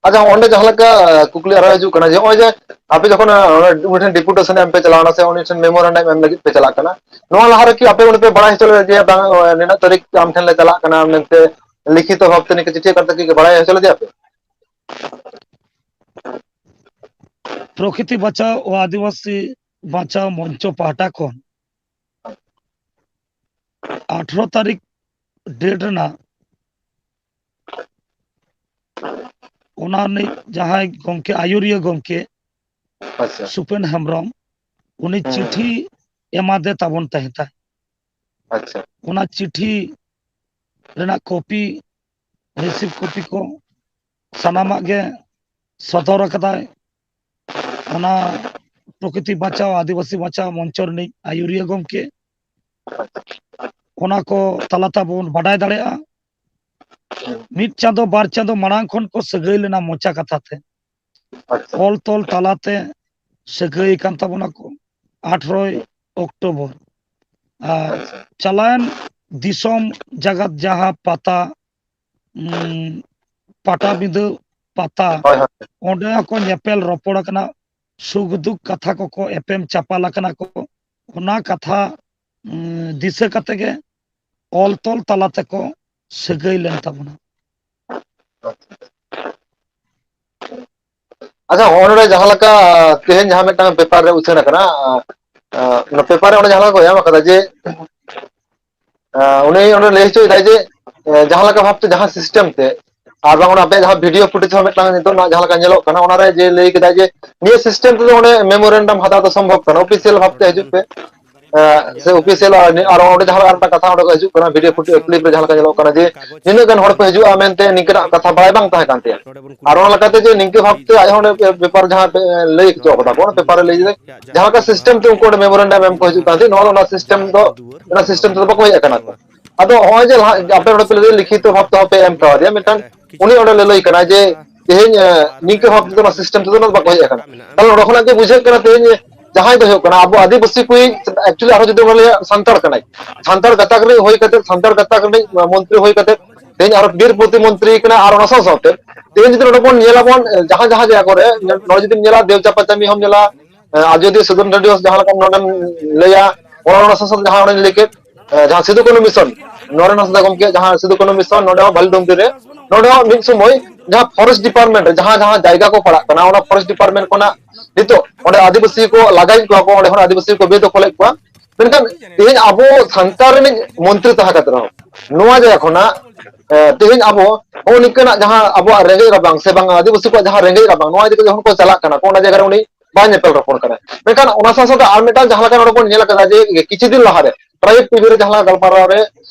ᱟᱪᱪᱷᱟ, ᱚᱸᱰᱮ ᱡᱟᱦᱟᱸ ᱞᱮᱠᱟ ᱠᱩᱠᱞᱤ ᱟᱨᱦᱚᱸ ᱦᱤᱡᱩᱜ ᱠᱟᱱᱟ ᱡᱮ ᱱᱚᱜᱼᱚᱭ ᱡᱮ ᱟᱯᱮ ᱡᱚᱠᱷᱚᱱ, ᱟᱸ, ᱚᱱᱟ ᱩᱱᱤ ᱴᱷᱮᱱ ᱰᱮᱯᱩᱴᱮᱥᱚᱱ ᱮᱢ ᱯᱮ ᱪᱟᱞᱟᱣᱱᱟ ᱥᱮ ᱩᱱᱤ ᱴᱷᱮᱱ ᱢᱮᱢᱳᱨᱮᱱᱰᱟᱢ ᱮᱢ ᱞᱟᱹᱜᱤᱫ ᱯᱮ ᱪᱟᱞᱟᱜ ᱠᱟᱱᱟ, ᱱᱚᱣᱟ ᱞᱟᱦᱟ ᱨᱮ ᱠᱤ ᱟᱯᱮ ᱚᱸᱰᱮ ᱯᱮ ᱵᱟᱲᱟᱭ ᱦᱚᱪᱚ ᱞᱮᱫᱟ ᱡᱮ ᱵᱟᱝ, ᱱᱤᱱᱟᱹᱜ ᱛᱟᱹᱨᱤᱠᱷ ᱟᱢ ᱴᱷᱮᱱ ᱞᱮ ᱪᱟᱞᱟᱜ ᱠᱟᱱᱟ ᱢᱮᱱᱛᱮ ᱞᱤᱠᱷᱤᱛᱚ ᱵᱷᱟᱵ ᱛᱮ ᱱᱤᱝᱠᱟᱹ ᱪᱤᱴᱷᱤ ᱟᱠᱟᱨ ᱛᱮ ᱠᱤ ᱵᱟᱲᱟᱭ ᱦᱚᱪᱚ ᱞᱮᱫᱮᱭᱟ ᱯᱮ? ᱯᱨᱚᱠᱨᱤᱛᱤ ᱵᱟᱧᱪᱟᱣ ᱳ ᱟᱹᱫᱤᱵᱟᱹᱥᱤ ᱵᱟᱧᱪᱟᱣ ᱢᱚᱧᱪᱚ ᱯᱟᱦᱴᱟ ᱠᱷᱚᱱ ᱟᱴᱷᱨᱚ ᱛᱟᱹᱨᱤᱠᱷ ᱰᱮᱴ ᱨᱮᱱᱟᱜ ᱚᱱᱟ ᱨᱤᱱᱤᱡ ᱡᱟᱦᱟᱸᱭ ᱜᱚᱢᱠᱮ, ᱟᱭᱩᱨᱤᱭᱟᱹ ᱜᱚᱢᱠᱮ ᱟᱪᱪᱷᱟ᱾ ᱥᱩᱯᱮᱱ ᱦᱮᱢᱵᱨᱚᱢ, ᱩᱱᱤ ᱦᱮᱸ᱾ ᱪᱤᱴᱷᱤ ᱮᱢᱟᱫᱮ ᱛᱟᱵᱚᱱ ᱛᱟᱦᱮᱸᱫ ᱟᱭ᱾ ᱟᱪᱪᱷᱟ᱾ ᱚᱱᱟ ᱪᱤᱴᱷᱤ ᱨᱮᱱᱟᱜ ᱠᱚᱯᱤ, ᱨᱤᱥᱤᱵᱷ ᱠᱚᱯᱤ ᱠᱚ ᱥᱟᱱᱟᱢᱟᱜ ᱜᱮ ᱥᱚᱫᱚᱨ ᱟᱠᱟᱫᱟᱭ᱾ ᱚᱱᱟ ᱯᱨᱚᱠᱨᱤᱛᱤ ᱵᱟᱧᱪᱟᱣ, ᱟᱹᱫᱤᱵᱟᱹᱥᱤ ᱵᱟᱧᱪᱟᱣ ᱢᱚᱧᱪᱚ ᱨᱤᱱᱤᱡ ᱟᱭᱩᱨᱤᱭᱟᱹ ᱜᱚᱢᱠᱮ, ᱚᱱᱟ ᱠᱚ ᱛᱟᱞᱟᱛᱮ ᱟᱵᱚ ᱵᱚᱱ ᱵᱟᱰᱟᱭ ᱫᱟᱲᱮᱭᱟᱜᱼᱟ᱾ ᱢᱤᱫ ᱪᱟᱸᱫᱚ, ᱵᱟᱨ ᱪᱟᱸᱫᱚ ᱢᱟᱲᱟᱝ ᱠᱷᱚᱱ ᱠᱚ ᱥᱟᱹᱜᱟᱹᱭ ᱞᱮᱱᱟ ᱢᱚᱪᱟ ᱠᱟᱛᱷᱟ ᱛᱮ᱾ ᱟᱪᱪᱷᱟ᱾ ᱚᱞ ᱛᱚᱞ ᱛᱟᱞᱟᱛᱮ ᱥᱟᱹᱜᱟᱹᱭ ᱠᱟᱱ ᱛᱟᱵᱚᱱᱟ ᱠᱚ᱾ ᱟᱴᱷᱨᱚᱭ ᱚᱠᱴᱳᱵᱚᱨ᱾ ᱟᱨ ᱪᱟᱞᱟᱣᱮᱱ ᱫᱤᱥᱚᱢ ᱡᱟᱜᱟᱛ ᱡᱟᱦᱟᱸ ᱯᱟᱛᱟ, ᱩᱸ, ᱯᱟᱴᱟᱵᱤᱸᱫᱷᱟᱹ ᱯᱟᱛᱟ, ᱦᱳᱭ, ᱦᱳᱭ᱾ ᱚᱸᱰᱮ ᱦᱚᱸᱠᱚ ᱧᱮᱯᱮᱞ ᱨᱚᱯᱚᱲ ᱟᱠᱟᱱᱟ, ᱥᱩᱠ ᱫᱩᱠ ᱠᱟᱛᱷᱟ ᱠᱚᱠᱚ ᱮᱯᱮᱢ ᱪᱟᱯᱟᱞ ᱟᱠᱟᱱᱟ ᱠᱚ᱾ ᱚᱱᱟ ᱠᱟᱛᱷᱟ, ᱩᱸ, ᱫᱤᱥᱟᱹ ᱠᱟᱛᱮ ᱜᱮ ᱚᱞ ᱛᱚᱞ ᱛᱟᱞᱟ ᱛᱮᱠᱚ ᱥᱟᱹᱜᱟᱹᱭ ᱞᱮᱱ ᱛᱟᱵᱚᱱᱟ᱾ ᱟᱪᱪᱷᱟ, ᱦᱚᱸᱜᱼᱚ ᱱᱚᱰᱮ ᱡᱟᱦᱟᱸ ᱞᱮᱠᱟ ᱛᱮᱦᱮᱧ ᱡᱟᱦᱟᱸ ᱢᱤᱫᱴᱟᱝ ᱯᱮᱯᱟᱨ ᱨᱮ ᱩᱪᱷᱟᱹᱱ ᱟᱠᱟᱱᱟ, ᱟ, ᱟ, ᱚᱱᱟ ᱯᱮᱯᱟᱨ ᱨᱮ ᱚᱸᱰᱮ ᱡᱟᱦᱟᱸ ᱞᱮᱠᱟ ᱠᱚ ᱮᱢ ᱟᱠᱟᱫᱟ ᱡᱮ, ᱟ, ᱩᱱᱤ ᱚᱸᱰᱮ ᱞᱟᱹᱭ ᱦᱚᱪᱚᱭᱮᱫᱟᱭ ᱡᱮ, ᱮ, ᱡᱟᱦᱟᱸ ᱞᱮᱠᱟ ᱵᱷᱟᱵᱛᱮ ᱡᱟᱦᱟᱸ ᱥᱤᱥᱴᱮᱢ ᱛᱮ, ᱟᱨ ᱵᱟᱝ ᱚᱱᱟ ᱟᱯᱮᱭᱟᱜ ᱡᱟᱦᱟᱸ ᱵᱷᱤᱰᱤᱭᱳ ᱯᱷᱩᱴᱮᱡᱽ ᱦᱚᱸ ᱢᱤᱫᱴᱟᱝ ᱱᱤᱛᱚᱜ ᱨᱮᱱᱟᱜ ᱡᱟᱦᱟᱸ ᱞᱮᱠᱟ ᱧᱮᱞᱚᱜ ᱠᱟᱱᱟ, ᱚᱱᱟᱨᱮ ᱡᱮ ᱞᱟᱹᱭ ᱠᱮᱫᱟᱭ ᱡᱮ ᱱᱤᱭᱟᱹ ᱥᱤᱥᱴᱮᱢ ᱛᱮᱫᱚ ᱚᱸᱰᱮ ᱢᱮᱢᱳᱨᱮᱱᱰᱟᱢ ᱦᱟᱛᱟᱣ ᱫᱚ ᱥᱚᱢᱵᱷᱚᱵ ᱠᱟᱱᱟ, ᱚᱯᱷᱤᱥᱤᱭᱟᱞ ᱵᱷᱟᱵᱛᱮ ᱦᱤᱡᱩᱜ ᱯᱮ᱾ ᱮ, ᱥᱮ ᱚᱯᱷᱤᱥᱤᱭᱟᱞ ᱟᱨ, ᱟᱨ ᱚᱸᱰᱮ ᱡᱟᱦᱟᱸ ᱟᱨ ᱢᱤᱫᱴᱟᱝ ᱠᱟᱛᱷᱟ ᱚᱸᱰᱮ ᱠᱚ ᱦᱤᱡᱩᱜ ᱠᱟᱱᱟ, ᱵᱷᱤᱰᱤᱭᱳ ᱯᱷᱩᱴᱮᱡᱽ ᱠᱞᱤᱯ ᱨᱮ ᱡᱟᱦᱟᱸ ᱞᱮᱠᱟ ᱧᱮᱞᱚᱜ ᱠᱟᱱᱟ ᱡᱮ ᱱᱤᱱᱟᱹᱜ ᱜᱟᱱ ᱦᱚᱲ ᱯᱮ ᱦᱤᱡᱩᱜᱼᱟ ᱢᱮᱱᱛᱮ ᱱᱤᱝᱠᱟᱹᱱᱟᱜ ᱠᱟᱛᱷᱟ ᱵᱟᱲᱟᱭ ᱵᱟᱝ ᱛᱟᱦᱮᱸ ᱠᱟᱱ ᱛᱟᱭᱟ᱾ ᱟᱨ ᱚᱱᱟ ᱞᱮᱠᱟᱛᱮ ᱡᱮ ᱱᱤᱝᱠᱟᱹ ᱵᱷᱟᱵᱛᱮ ᱟᱡ ᱦᱚᱸ ᱚᱸᱰᱮ ᱯᱮᱯᱟᱨ ᱡᱟᱦᱟᱸ ᱯᱮ, ᱞᱟᱹᱭ ᱦᱚᱪᱚ ᱠᱟᱫᱟ ᱠᱚ, ᱚᱱᱟ ᱯᱮᱯᱟᱨ ᱨᱮ ᱞᱟᱹᱭ ᱡᱮ ᱡᱟᱦᱟᱸ ᱞᱮᱠᱟ ᱥᱤᱥᱴᱮᱢ ᱛᱮ ᱩᱱᱠᱩ ᱚᱸᱰᱮ ᱢᱮᱢᱳᱨᱮᱱᱰᱟᱢ ᱮᱢ ᱠᱚ ᱦᱤᱡᱩᱜ ᱠᱟᱱ ᱛᱟᱦᱮᱸᱫ, ᱱᱚᱣᱟ ᱫᱚ ᱚᱱᱟ ᱥᱤᱥᱴᱮᱢ ᱫᱚ, ᱚᱱᱟ ᱥᱤᱥᱴᱮᱢ ᱛᱮᱫᱚ ᱵᱟᱠᱚ ᱦᱮᱡ ᱟᱠᱟᱱᱟ ᱠᱚ᱾ ᱟᱫᱚ ᱱᱚᱜᱼᱚᱭ ᱡᱮ ᱞᱟᱦᱟ ᱟᱯᱮ ᱚᱸᱰᱮ ᱯᱮ ᱞᱟᱹᱭ ᱞᱤᱠᱷᱤᱛᱚ ᱵᱷᱟᱵ ᱛᱮᱦᱚᱸ ᱯᱮ ᱮᱢ ᱠᱟᱣᱫᱮᱭᱟ, ᱢᱮᱱᱠᱷᱟᱱ ᱩᱱᱤ ᱚᱸᱰᱮ ᱞᱟᱹᱞᱟᱹᱭ ᱠᱟᱱᱟ ᱡᱮ ᱛᱮᱦᱮᱧ, ᱮ, ᱱᱤᱝᱠᱟᱹ ᱵᱷᱟᱵ ᱛᱮᱫᱚ ᱚᱱᱟ ᱥᱤᱥᱴᱮᱢ ᱛᱮᱫᱚ ᱚᱱᱟ ᱫᱚ ᱵᱟᱠᱚ ᱦᱮᱡ ᱟᱠᱟᱱᱟ᱾ ᱛᱟᱦᱞᱮ ᱱᱚᱰᱮ ᱠᱷᱚᱱᱟᱜ ᱜᱮ ᱵᱩᱡᱷᱟᱹᱜ ᱠᱟᱱᱟ ᱛᱮᱦᱮᱧ ᱡᱟᱦᱟᱸᱭ ᱫᱚ ᱦᱩᱭᱩᱜ ᱠᱟᱱᱟ ᱟᱵᱚ ᱟᱹᱫᱤᱵᱟᱹᱥᱤ ᱠᱚ, actually ᱟᱨᱦᱚᱸ ᱡᱩᱫᱤ ᱵᱚᱱ ᱞᱟᱹᱭᱟ ᱥᱟᱱᱛᱟᱲ ᱠᱟᱱᱟᱭ, ᱥᱟᱱᱛᱟᱲ ᱜᱟᱛᱟᱠ ᱨᱤᱱᱤᱡ ᱦᱩᱭ ᱠᱟᱛᱮ, ᱥᱟᱱᱛᱟᱲ ᱜᱟᱛᱟᱠ ᱨᱤᱱᱤᱡ ᱢᱚᱱᱛᱨᱤ ᱦᱩᱭ ᱠᱟᱛᱮ ᱛᱮᱦᱮᱧ ᱟᱨᱦᱚᱸ ᱵᱤᱨ ᱯᱨᱚᱛᱤᱢᱚᱱᱛᱨᱤ ᱠᱟᱱᱟ, ᱟᱨ ᱚᱱᱟ ᱥᱟᱶ ᱥᱟᱶᱛᱮ ᱛᱮᱦᱮᱧ ᱡᱩᱫᱤ ᱱᱚᱰᱮ ᱵᱚᱱ ᱧᱮᱞᱟᱵᱚᱱ, ᱡᱟᱦᱟᱸ ᱡᱟᱦᱟᱸ ᱡᱟᱭᱜᱟ ᱠᱚᱨᱮ ᱱᱚᱰᱮ ᱡᱩᱫᱤᱢ ᱧᱮᱞᱟ ᱫᱮᱣ ᱪᱟᱯᱟ ᱪᱟᱢᱤ ᱦᱚᱸᱢ ᱧᱮᱞᱟ, ᱟᱡᱚᱫᱤᱭᱟᱹ ᱥᱩᱫᱷᱩ ᱴᱟᱺᱰᱤ ᱡᱟᱦᱟᱸ ᱞᱮᱠᱟ ᱱᱚᱰᱮᱢ ᱞᱟᱹᱭᱟ, ᱚᱱᱟ ᱚᱱᱟ ᱥᱟᱶ ᱥᱟᱶᱛᱮ ᱡᱟᱦᱟᱸ ᱚᱸᱰᱮᱧ ᱞᱟᱹᱭ ᱠᱮᱫ, ᱮ, ᱡᱟᱦᱟᱸ ᱥᱤᱫᱩ ᱠᱟᱹᱱᱦᱩ ᱢᱤᱥᱚᱱ, ᱱᱚᱨᱮᱱ ᱦᱟᱸᱥᱫᱟ ᱜᱚᱢᱠᱮ ᱡᱟᱦᱟᱸ ᱥᱤᱫᱩ ᱠᱟᱹᱱᱦᱩ ᱢᱤᱥᱚᱱ ᱱᱚᱰᱮ ᱦᱚᱸ ᱵᱷᱟᱞᱤᱰᱩᱝᱨᱤ ᱨᱮ, ᱱᱚᱰᱮ ᱦᱚᱸ ᱢᱤᱫ ᱥᱚᱢᱚᱭ ᱡᱟᱦᱟᱸ ᱯᱷᱚᱨᱮᱥᱴ ᱰᱤᱯᱟᱨᱴᱢᱮᱱᱴ ᱨᱮ ᱡᱟᱦᱟᱸ ᱡᱟᱦᱟᱸ ᱡᱟᱭᱜᱟ ᱠᱚ ᱯᱟᱲᱟᱜ ᱠᱟᱱᱟ, ᱚᱱᱟ ᱯᱷᱚᱨᱮᱥᱴ ᱰᱤᱯᱟᱨᱴᱢᱮᱱᱴ ᱠᱷᱚᱱᱟᱜ ᱱᱤᱛᱚᱜ ᱚᱸᱰᱮ ᱟᱹᱫᱤᱵᱟᱹᱥᱤ ᱠᱚ ᱞᱟᱜᱟᱭᱮᱫ ᱠᱚᱣᱟ ᱠᱚ, ᱚᱸᱰᱮ ᱠᱷᱚᱱ ᱟᱹᱫᱤᱵᱟᱹᱥᱤ ᱠᱚ ᱵᱮᱫᱚᱠᱷᱚᱞᱮᱫ ᱠᱚᱣᱟ᱾ ᱢᱮᱱᱠᱷᱟᱱ ᱛᱮᱦᱮᱧ ᱟᱵᱚ ᱥᱟᱱᱛᱟᱲ ᱨᱤᱱᱤᱡ ᱢᱚᱱᱛᱨᱤ ᱛᱟᱦᱮᱸ ᱠᱟᱛᱮ ᱨᱮᱦᱚᱸ ᱱᱚᱣᱟ ᱡᱟᱭᱜᱟ ᱠᱷᱚᱱᱟᱜ, ᱮ, ᱛᱮᱦᱮᱧ ᱟᱵᱚ ᱱᱚᱜᱼᱚ ᱱᱤᱝᱠᱟᱹᱱᱟᱜ ᱡᱟᱦᱟᱸ ᱟᱵᱚᱣᱟᱜ ᱨᱮᱸᱜᱮᱡ ᱨᱟᱵᱟᱝ ᱥᱮ ᱵᱟᱝ ᱟᱹᱫᱤᱵᱟᱹᱥᱤ ᱠᱚᱣᱟᱜ ᱡᱟᱦᱟᱸ ᱨᱮᱸᱜᱮᱡ ᱨᱟᱵᱟᱝ, ᱱᱚᱣᱟ ᱤᱫᱤ ᱠᱟᱛᱮ ᱡᱚᱠᱷᱚᱱ ᱠᱚ ᱪᱟᱞᱟᱜ ᱠᱟᱱᱟ ᱠᱚ, ᱚᱱᱟ ᱡᱟᱭᱜᱟ ᱨᱮ ᱩᱱᱤ ᱵᱟᱭ ᱧᱮᱯᱮᱞ ᱨᱚᱯᱚᱲ ᱠᱟᱱᱟ᱾ ᱢᱮᱱᱠᱷᱟᱱ ᱚᱱᱟ ᱥᱟᱶ ᱥᱟᱶᱛᱮ ᱟᱨ ᱢᱤᱫᱴᱟᱝ ᱡᱟᱦᱟᱸ ᱞᱮᱠᱟ ᱱᱚᱰᱮ ᱵᱚᱱ ᱧᱮᱞ ᱟᱠᱟᱫᱟ ᱡᱮ ᱠᱤᱪᱷᱩ ᱫᱤᱱ ᱞᱟᱦᱟᱨᱮ ᱴᱨᱟᱭᱤᱵᱽ ᱴᱤᱵᱷᱤ ᱨᱮ ᱡᱟᱦᱟᱸ ᱞᱮᱠᱟ ᱜᱟᱞᱢᱟᱨᱟᱣ ᱨᱮ,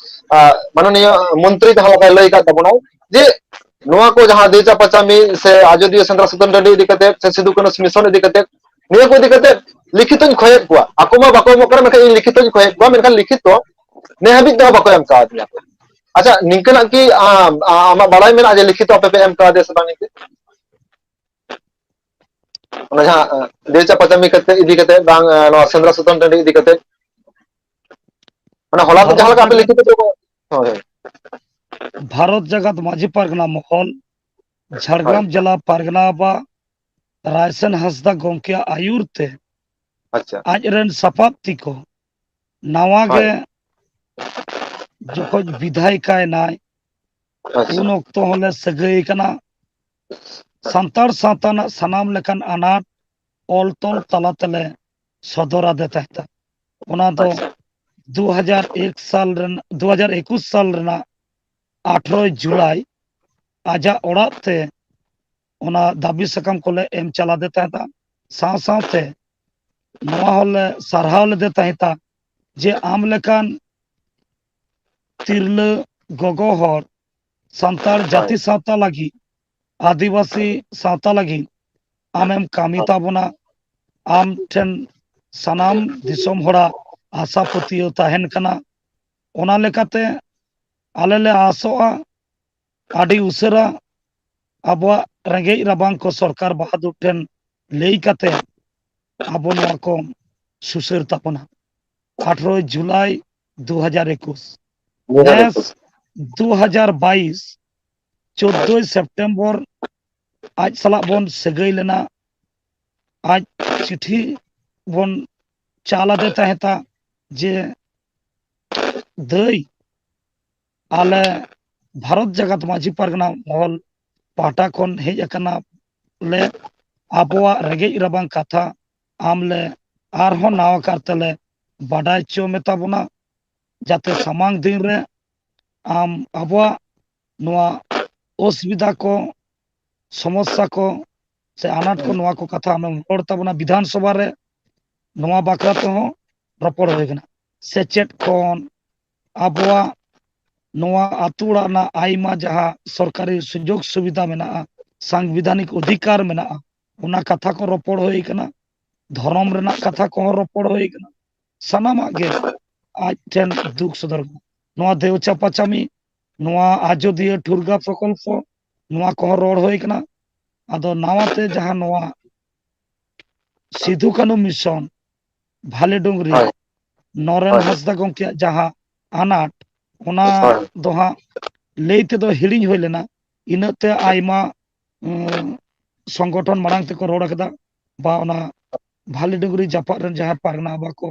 ᱟ, ᱢᱟᱱᱚᱱᱤᱭᱚ ᱢᱚᱱᱛᱨᱤ ᱡᱟᱦᱟᱸ ᱞᱮᱠᱟᱭ ᱞᱟᱹᱭ ᱟᱠᱟᱫ ᱛᱟᱵᱚᱱᱟ ᱡᱮ ᱱᱚᱣᱟ ᱠᱚ ᱡᱟᱦᱟᱸ ᱫᱮᱣ ᱪᱟᱯᱟ ᱪᱟᱢᱤ ᱥᱮ ᱟᱡᱚᱫᱤᱭᱟᱹ ᱥᱮᱸᱫᱽᱨᱟ ᱥᱩᱛᱟᱹᱱ ᱴᱟᱺᱰᱤ ᱤᱫᱤ ᱠᱟᱛᱮ ᱥᱮ ᱥᱤᱫᱩ ᱠᱟᱹᱱᱦᱩ ᱢᱤᱥᱚᱱ ᱤᱫᱤ ᱠᱟᱛᱮ, ᱱᱤᱭᱟᱹ ᱠᱚ ᱤᱫᱤ ᱠᱟᱛᱮ ᱞᱤᱠᱷᱤᱛᱚᱧ ᱠᱷᱚᱭᱮᱫ ᱠᱚᱣᱟ᱾ ᱟᱠᱚ ᱢᱟ ᱵᱟᱠᱚ ᱮᱢᱚᱜ ᱠᱟᱱᱟ, ᱢᱮᱱᱠᱷᱟᱱ ᱤᱧ ᱞᱤᱠᱷᱤᱛᱚᱧ ᱠᱷᱚᱭᱮᱫ ᱠᱚᱣᱟ, ᱢᱮᱱᱠᱷᱟᱱ ᱞᱤᱠᱷᱤᱛᱚ ᱱᱮ ᱦᱟᱹᱵᱤᱡ ᱛᱮᱦᱚᱸ ᱵᱟᱠᱚ ᱮᱢ ᱠᱟᱣᱫᱤᱧᱟ᱾ ᱟᱪᱪᱷᱟ, ᱱᱤᱝᱠᱟᱹᱱᱟᱜ ᱠᱤ ᱟᱢ, ᱟ-, ᱟᱢᱟᱜ ᱵᱟᱲᱟᱭ ᱢᱮᱱᱟᱜᱼᱟ ᱡᱮ ᱞᱤᱠᱷᱤᱛᱚ ᱟᱯᱮ ᱯᱮ ᱮᱢ ᱠᱟᱣᱫᱮᱭᱟ ᱥᱮ ᱵᱟᱝ ᱱᱤᱝᱠᱟᱹ? ᱚᱱᱟ ᱡᱟᱦᱟᱸ, ᱮ, ᱵᱮᱞᱪᱟ ᱯᱟᱪᱟᱢᱤ ᱠᱟᱛᱮ ᱤᱫᱤ ᱠᱟᱛᱮ, ᱵᱟᱝ, ᱮ, ᱱᱚᱣᱟ ᱥᱮᱸᱫᱽᱨᱟ ᱥᱩᱛᱟᱱ ᱴᱟᱺᱰᱤ ᱤᱫᱤ ᱠᱟᱛᱮ, ᱚᱱᱟ ᱦᱚᱞᱟ ᱫᱚ ᱡᱟᱦᱟᱸ ᱵᱷᱟᱨᱚᱛ ᱞᱮᱠᱟ ᱟᱯᱮ ᱡᱟᱠᱟᱛ ᱞᱤᱠᱷᱤᱛ ᱛᱮ ᱠᱚ, ᱦᱳᱭ, ᱦᱳᱭ᱾ ᱵᱷᱟᱨᱚᱛ ᱡᱟᱠᱟᱛ ᱢᱟᱹᱡᱷᱤ ᱯᱟᱨᱜᱟᱱᱟ ᱢᱚᱦᱚᱞ, ᱦᱳᱭ᱾ ᱡᱷᱟᱲᱜᱨᱟᱢ ᱡᱮᱞᱟ ᱯᱟᱨᱜᱟᱱᱟ ᱵᱟᱵᱟ ᱨᱟᱭᱥᱮᱱ ᱦᱟᱸᱥᱫᱟ ᱜᱚᱢᱠᱮᱭᱟᱜ ᱟᱹᱭᱩᱨ ᱛᱮ ᱟᱪᱪᱷᱟ᱾ ᱟᱡ ᱨᱮᱱ ᱥᱟᱯᱟᱵ ᱛᱤ ᱠᱚ ᱱᱟᱣᱟ ᱦᱳᱭ᱾ ᱜᱮ ᱡᱚᱠᱷᱚᱡ ᱵᱤᱫᱷᱟᱭᱤᱠᱟᱭ ᱱᱟᱭ, ᱟᱪᱪᱷᱟ᱾ ᱩᱱ ᱚᱠᱛᱚ ᱦᱚᱸᱞᱮ ᱥᱟᱹᱜᱟᱹᱭ ᱠᱟᱱᱟ᱾ ᱥᱟᱱᱛᱟᱲ ᱥᱟᱶᱛᱟ ᱨᱮᱱᱟᱜ ᱥᱟᱱᱟᱢ ᱞᱮᱠᱟᱱ ᱟᱱᱟᱴ ᱚᱞ ᱛᱚᱞ ᱟᱪᱪᱷᱟ᱾ ᱛᱟᱞᱟ ᱛᱮᱞᱮ ᱥᱚᱫᱚᱨ ᱟᱫᱮ ᱛᱟᱦᱮᱸᱫᱼᱟ᱾ ᱚᱱᱟ ᱫᱚ ᱟᱪᱪᱷᱟ᱾ ᱫᱩ ᱦᱟᱡᱟᱨ ᱮᱠ ᱥᱟᱞ ᱨᱮᱱ, ᱫᱩ ᱦᱟᱡᱟᱨ ᱮᱠᱩᱥ ᱥᱟᱞ ᱨᱮᱱᱟᱜ ᱟᱴᱷᱨᱚᱭ ᱡᱩᱞᱟᱭ ᱟᱡᱟᱜ ᱚᱲᱟᱜ ᱛᱮ ᱚᱱᱟ ᱫᱟᱹᱵᱤ ᱥᱟᱠᱟᱢ ᱠᱚᱞᱮ ᱮᱢ ᱪᱟᱞᱟᱫᱮ ᱛᱟᱦᱮᱸᱫᱼᱟ᱾ ᱥᱟᱶ ᱥᱟᱶᱛᱮ ᱱᱚᱣᱟ ᱦᱚᱸᱞᱮ ᱥᱟᱨᱦᱟᱣ ᱞᱮᱫᱮ ᱛᱟᱦᱮᱸᱫᱼᱟ ᱡᱮ ᱟᱢ ᱞᱮᱠᱟᱱ ᱛᱤᱨᱞᱟᱹ ᱜᱚᱜᱚ ᱦᱚᱲ ᱥᱟᱱᱛᱟᱲ ᱦᱳᱭ᱾ ᱡᱟᱹᱛᱤ ᱥᱟᱶᱛᱟ ᱞᱟᱹᱜᱤᱫ, ᱟᱹᱫᱤᱵᱟᱹᱥᱤ ᱥᱟᱶᱛᱟ ᱞᱟᱹᱜᱤᱫ ᱟᱢᱮᱢ ᱠᱟᱹᱢᱤ ᱦᱳᱭ᱾ ᱛᱟᱵᱚᱱᱟ᱾ ᱟᱢ ᱴᱷᱮᱱ ᱥᱟᱱᱟᱢ ᱫᱤᱥᱚᱢ ᱦᱚᱲᱟᱜ ᱟᱥᱟ ᱯᱟᱹᱛᱭᱟᱹᱣ ᱛᱟᱦᱮᱱ ᱠᱟᱱᱟ᱾ ᱚᱱᱟ ᱞᱮᱠᱟᱛᱮ ᱟᱞᱮ ᱞᱮ ᱟᱥᱚᱜᱼᱟ ᱟᱹᱰᱤ ᱩᱥᱟᱹᱨᱟ ᱟᱵᱚᱣᱟᱜ ᱨᱮᱸᱜᱮᱡ ᱨᱟᱵᱟᱝ ᱠᱚ ᱥᱚᱨᱠᱟᱨ ᱵᱟᱦᱟᱫᱩᱨ ᱴᱷᱮᱱ ᱞᱟᱹᱭ ᱠᱟᱛᱮ ᱟᱵᱚ ᱱᱚᱣᱟ ᱠᱚ ᱥᱩᱥᱟᱹᱨ ᱛᱟᱵᱚᱱᱟ᱾ ᱟᱴᱷᱨᱚᱭ ᱡᱩᱞᱟᱭ ᱫᱩ ᱦᱟᱡᱟᱨ ᱮᱠᱩᱥ᱾ ᱱᱮᱥ ᱫᱩ ᱦᱟᱡᱟᱨ ᱵᱟᱭᱤᱥ, ᱪᱳᱫᱫᱳᱭ ᱥᱮᱯᱴᱮᱢᱵᱚᱨ ᱟᱡ ᱥᱟᱞᱟᱜ ᱵᱚᱱ ᱥᱟᱹᱜᱟᱹᱭ ᱞᱮᱱᱟ᱾ ᱟᱡ ᱪᱤᱴᱷᱤ ᱵᱚᱱ ᱪᱟᱞ ᱟᱫᱮ ᱛᱟᱦᱮᱸᱫᱼᱟ ᱡᱮ, ᱫᱟᱹᱭ, ᱟᱞᱮ ᱵᱷᱟᱨᱚᱛ ᱡᱟᱠᱟᱛ ᱢᱟᱹᱡᱷᱤ ᱯᱟᱨᱜᱟᱱᱟ ᱢᱚᱦᱚᱞ ᱯᱟᱦᱴᱟ ᱠᱷᱚᱱ ᱦᱮᱡ ᱟᱠᱟᱱᱟ ᱞᱮ, ᱟᱵᱚᱣᱟᱜ ᱨᱮᱸᱜᱮᱡ ᱨᱟᱵᱟᱝ ᱠᱟᱛᱷᱟ ᱟᱢ ᱞᱮ ᱟᱨᱦᱚᱸ ᱱᱟᱣᱟ ᱠᱟᱨ ᱛᱮᱞᱮ ᱵᱟᱰᱟᱭ ᱦᱚᱪᱚ ᱢᱮᱛᱟ ᱵᱚᱱᱟ, ᱡᱟᱛᱮ ᱥᱟᱢᱟᱝ ᱫᱤᱱ ᱨᱮ ᱟᱢ ᱟᱵᱚᱣᱟᱜ ᱱᱚᱣᱟ ᱚᱥᱩᱵᱤᱫᱷᱟ ᱠᱚ, ᱥᱚᱢᱚᱥᱥᱟ ᱠᱚ ᱥᱮ ᱟᱱᱟᱴ ᱠᱚ, ᱦᱩᱸ᱾ ᱱᱚᱣᱟ ᱠᱚ ᱠᱟᱛᱷᱟ ᱟᱢᱮᱢ ᱨᱚᱲ ᱛᱟᱵᱚᱱᱟ ᱵᱤᱫᱷᱟᱱ ᱥᱚᱵᱷᱟ ᱨᱮ᱾ ᱱᱚᱣᱟ ᱵᱟᱠᱷᱨᱟ ᱛᱮᱦᱚᱸ ᱨᱚᱯᱚᱲ ᱦᱩᱭ ᱠᱟᱱᱟ᱾ ᱥᱮᱪᱮᱫ ᱠᱷᱚᱱ ᱟᱵᱚᱣᱟᱜ ᱱᱚᱣᱟ ᱟᱹᱛᱩ ᱚᱲᱟᱜ ᱨᱮᱱᱟᱜ ᱟᱭᱢᱟ ᱡᱟᱦᱟᱸ ᱥᱚᱨᱠᱟᱨᱤ ᱥᱩᱡᱳᱜᱽ ᱥᱩᱵᱤᱫᱷᱟ ᱢᱮᱱᱟᱜᱼᱟ, ᱥᱟᱝᱵᱤᱫᱷᱟᱱᱤᱠ ᱚᱫᱷᱤᱠᱟᱨ ᱢᱮᱱᱟᱜᱼᱟ, ᱚᱱᱟ ᱠᱟᱛᱷᱟ ᱠᱚ ᱨᱚᱯᱚᱲ ᱦᱩᱭ ᱠᱟᱱᱟ᱾ ᱫᱷᱚᱨᱚᱢ ᱨᱮᱱᱟᱜ ᱠᱟᱛᱷᱟ ᱠᱚᱦᱚᱸ ᱨᱚᱯᱚᱲ ᱦᱩᱭ ᱠᱟᱱᱟ᱾ ᱥᱟᱱᱟᱢᱟᱜ ᱜᱮ ᱟᱡ ᱴᱷᱮᱱ ᱫᱩᱠ ᱥᱚᱫᱚᱨ ᱠᱟᱱᱟ᱾ ᱱᱚᱣᱟ ᱫᱮᱣᱪᱟ ᱯᱟᱪᱟᱢᱤ, ᱱᱚᱣᱟ ᱟᱡᱚᱫᱤᱭᱟᱹ ᱴᱷᱩᱨᱜᱟ ᱯᱨᱚᱠᱚᱞᱯᱚ, ᱱᱚᱣᱟ ᱠᱚᱦᱚᱸ ᱨᱚᱲ ᱦᱩᱭ ᱠᱟᱱᱟ᱾ ᱟᱫᱚ ᱱᱟᱣᱟ ᱛᱮ ᱡᱟᱦᱟᱸ ᱱᱚᱣᱟ ᱥᱤᱫᱷᱩ ᱠᱟᱹᱱᱦᱩ ᱢᱤᱥᱚᱱ, ᱵᱷᱟᱞᱮ ᱰᱩᱝᱨᱤ, ᱦᱳᱭ᱾ ᱱᱚᱨᱮᱱ ᱦᱳᱭ᱾ ᱦᱟᱸᱥᱫᱟ ᱜᱚᱢᱠᱮᱭᱟᱜ ᱡᱟᱦᱟᱸ ᱟᱱᱟᱴ, ᱚᱱᱟ ᱦᱳᱭ᱾ ᱫᱚ ᱦᱟᱸᱜ ᱞᱟᱹᱭ ᱛᱮᱫᱚ ᱦᱤᱲᱤᱧ ᱦᱩᱭ ᱞᱮᱱᱟ᱾ ᱤᱱᱟᱹᱜ ᱛᱮ ᱟᱭᱢᱟ, ᱩᱸ, ᱥᱚᱝᱜᱚᱴᱷᱚᱱ ᱢᱟᱲᱟᱝ ᱛᱮᱠᱚ ᱨᱚᱲ ᱠᱟᱫᱟ, ᱵᱟ ᱚᱱᱟ ᱵᱷᱟᱞᱮ ᱰᱩᱝᱨᱤ ᱡᱟᱯᱟᱜ ᱨᱮᱱ ᱡᱟᱦᱟᱸᱭ ᱯᱟᱨᱜᱟᱱᱟ ᱵᱟᱠᱚ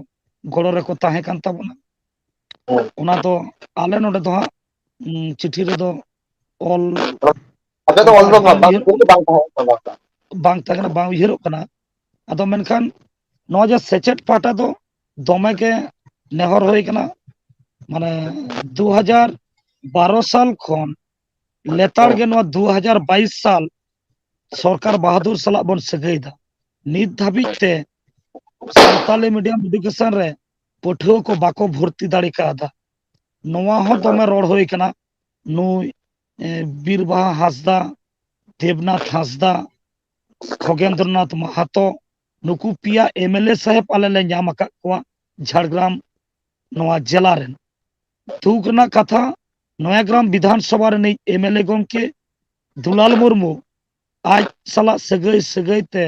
ᱜᱚᱲᱚ ᱨᱮᱠᱚ ᱛᱟᱦᱮᱸ ᱠᱟᱱ ᱛᱟᱵᱚᱱᱟ, ᱦᱮᱸ᱾ ᱚᱱᱟ ᱫᱚ ᱟᱞᱮ ᱱᱚᱰᱮ ᱫᱚ ᱦᱟᱸᱜ, ᱩᱸ, ᱪᱤᱴᱷᱤ ᱨᱮᱫᱚ ᱚᱞ ᱟᱯᱮ ᱫᱚ ᱚᱞ ᱚᱱᱠᱟ ᱫᱚ ᱵᱟᱝ, ᱵᱟᱝ ᱵᱟᱝ, ᱩᱭᱦᱟᱹᱨ ᱩᱱᱠᱩ ᱫᱚ ᱵᱟᱝ ᱛᱟᱦᱮᱸ ᱠᱟᱱᱟ, ᱵᱟᱝ ᱛᱟᱦᱮᱸ᱾ ᱵᱟᱝ ᱛᱟᱦᱮᱸ ᱠᱟᱱᱟ, ᱵᱟᱝ ᱩᱭᱦᱟᱹᱨᱚᱜ ᱠᱟᱱᱟ᱾ ᱟᱫᱚ ᱢᱮᱱᱠᱷᱟᱱ ᱱᱚᱣᱟ ᱡᱮ ᱥᱮᱪᱮᱫ ᱯᱟᱦᱴᱟ ᱫᱚ ᱫᱚᱢᱮ ᱜᱮ ᱱᱮᱦᱚᱨ ᱦᱩᱭ ᱠᱟᱱᱟ᱾ ᱢᱟᱱᱮ ᱫᱩ ᱦᱟᱡᱟᱨ ᱵᱟᱨᱚ ᱥᱟᱞ ᱠᱷᱚᱱ ᱞᱮᱛᱟᱲ ᱦᱮᱸ᱾ ᱜᱮ ᱱᱚᱣᱟ ᱫᱩ ᱦᱟᱡᱟᱨ ᱵᱟᱭᱤᱥ ᱥᱟᱞ ᱥᱚᱨᱠᱟᱨ ᱵᱟᱦᱟᱫᱩᱨ ᱥᱟᱞᱟᱜ ᱵᱚᱱ ᱥᱟᱹᱜᱟᱹᱭ ᱫᱟ᱾ ᱱᱤᱛ ᱫᱷᱟᱹᱵᱤᱡ ᱛᱮ ᱥᱟᱱᱛᱟᱞᱤ medium education ᱨᱮ ᱯᱟᱹᱴᱷᱩᱣᱟᱹ ᱠᱚ ᱵᱟᱠᱚ ᱵᱷᱚᱨᱛᱤ ᱫᱟᱲᱮ ᱠᱟᱣᱫᱟ᱾ ᱱᱚᱣᱟ ᱦᱚᱸ ᱫᱚᱢᱮ ᱨᱚᱲ ᱦᱩᱭ ᱠᱟᱱᱟ᱾ ᱱᱩᱭ, ᱮ, ᱵᱤᱨᱵᱟᱦᱟ ᱦᱟᱸᱥᱫᱟ, ᱫᱮᱵᱽᱱᱟᱛᱷ ᱦᱟᱸᱥᱫᱟ, ᱠᱷᱚᱜᱮᱱᱫᱨᱚᱱᱟᱛᱷ ᱢᱟᱦᱟᱛᱚ, ᱱᱩᱠᱩ ᱯᱮᱭᱟ MLA ᱥᱟᱦᱮᱵ ᱟᱞᱮ ᱞᱮ ᱧᱟᱢ ᱟᱠᱟᱫ ᱠᱚᱣᱟ ᱡᱷᱟᱲᱜᱨᱟᱢ ᱱᱚᱣᱟ ᱡᱮᱞᱟ ᱨᱮᱱ᱾ ᱫᱩᱠ ᱨᱮᱱᱟᱜ ᱠᱟᱛᱷᱟ, ᱱᱚᱭᱟᱜᱨᱟᱢ ᱵᱤᱫᱷᱟᱱ ᱥᱚᱵᱷᱟ ᱨᱤᱱᱤᱡ MLA ᱜᱚᱢᱠᱮ ᱫᱩᱞᱟᱞ ᱢᱩᱨᱢᱩ ᱟᱡ ᱥᱟᱞᱟᱜ ᱥᱟᱹᱜᱟᱹᱭ, ᱥᱟᱹᱜᱟᱹᱭ ᱛᱮ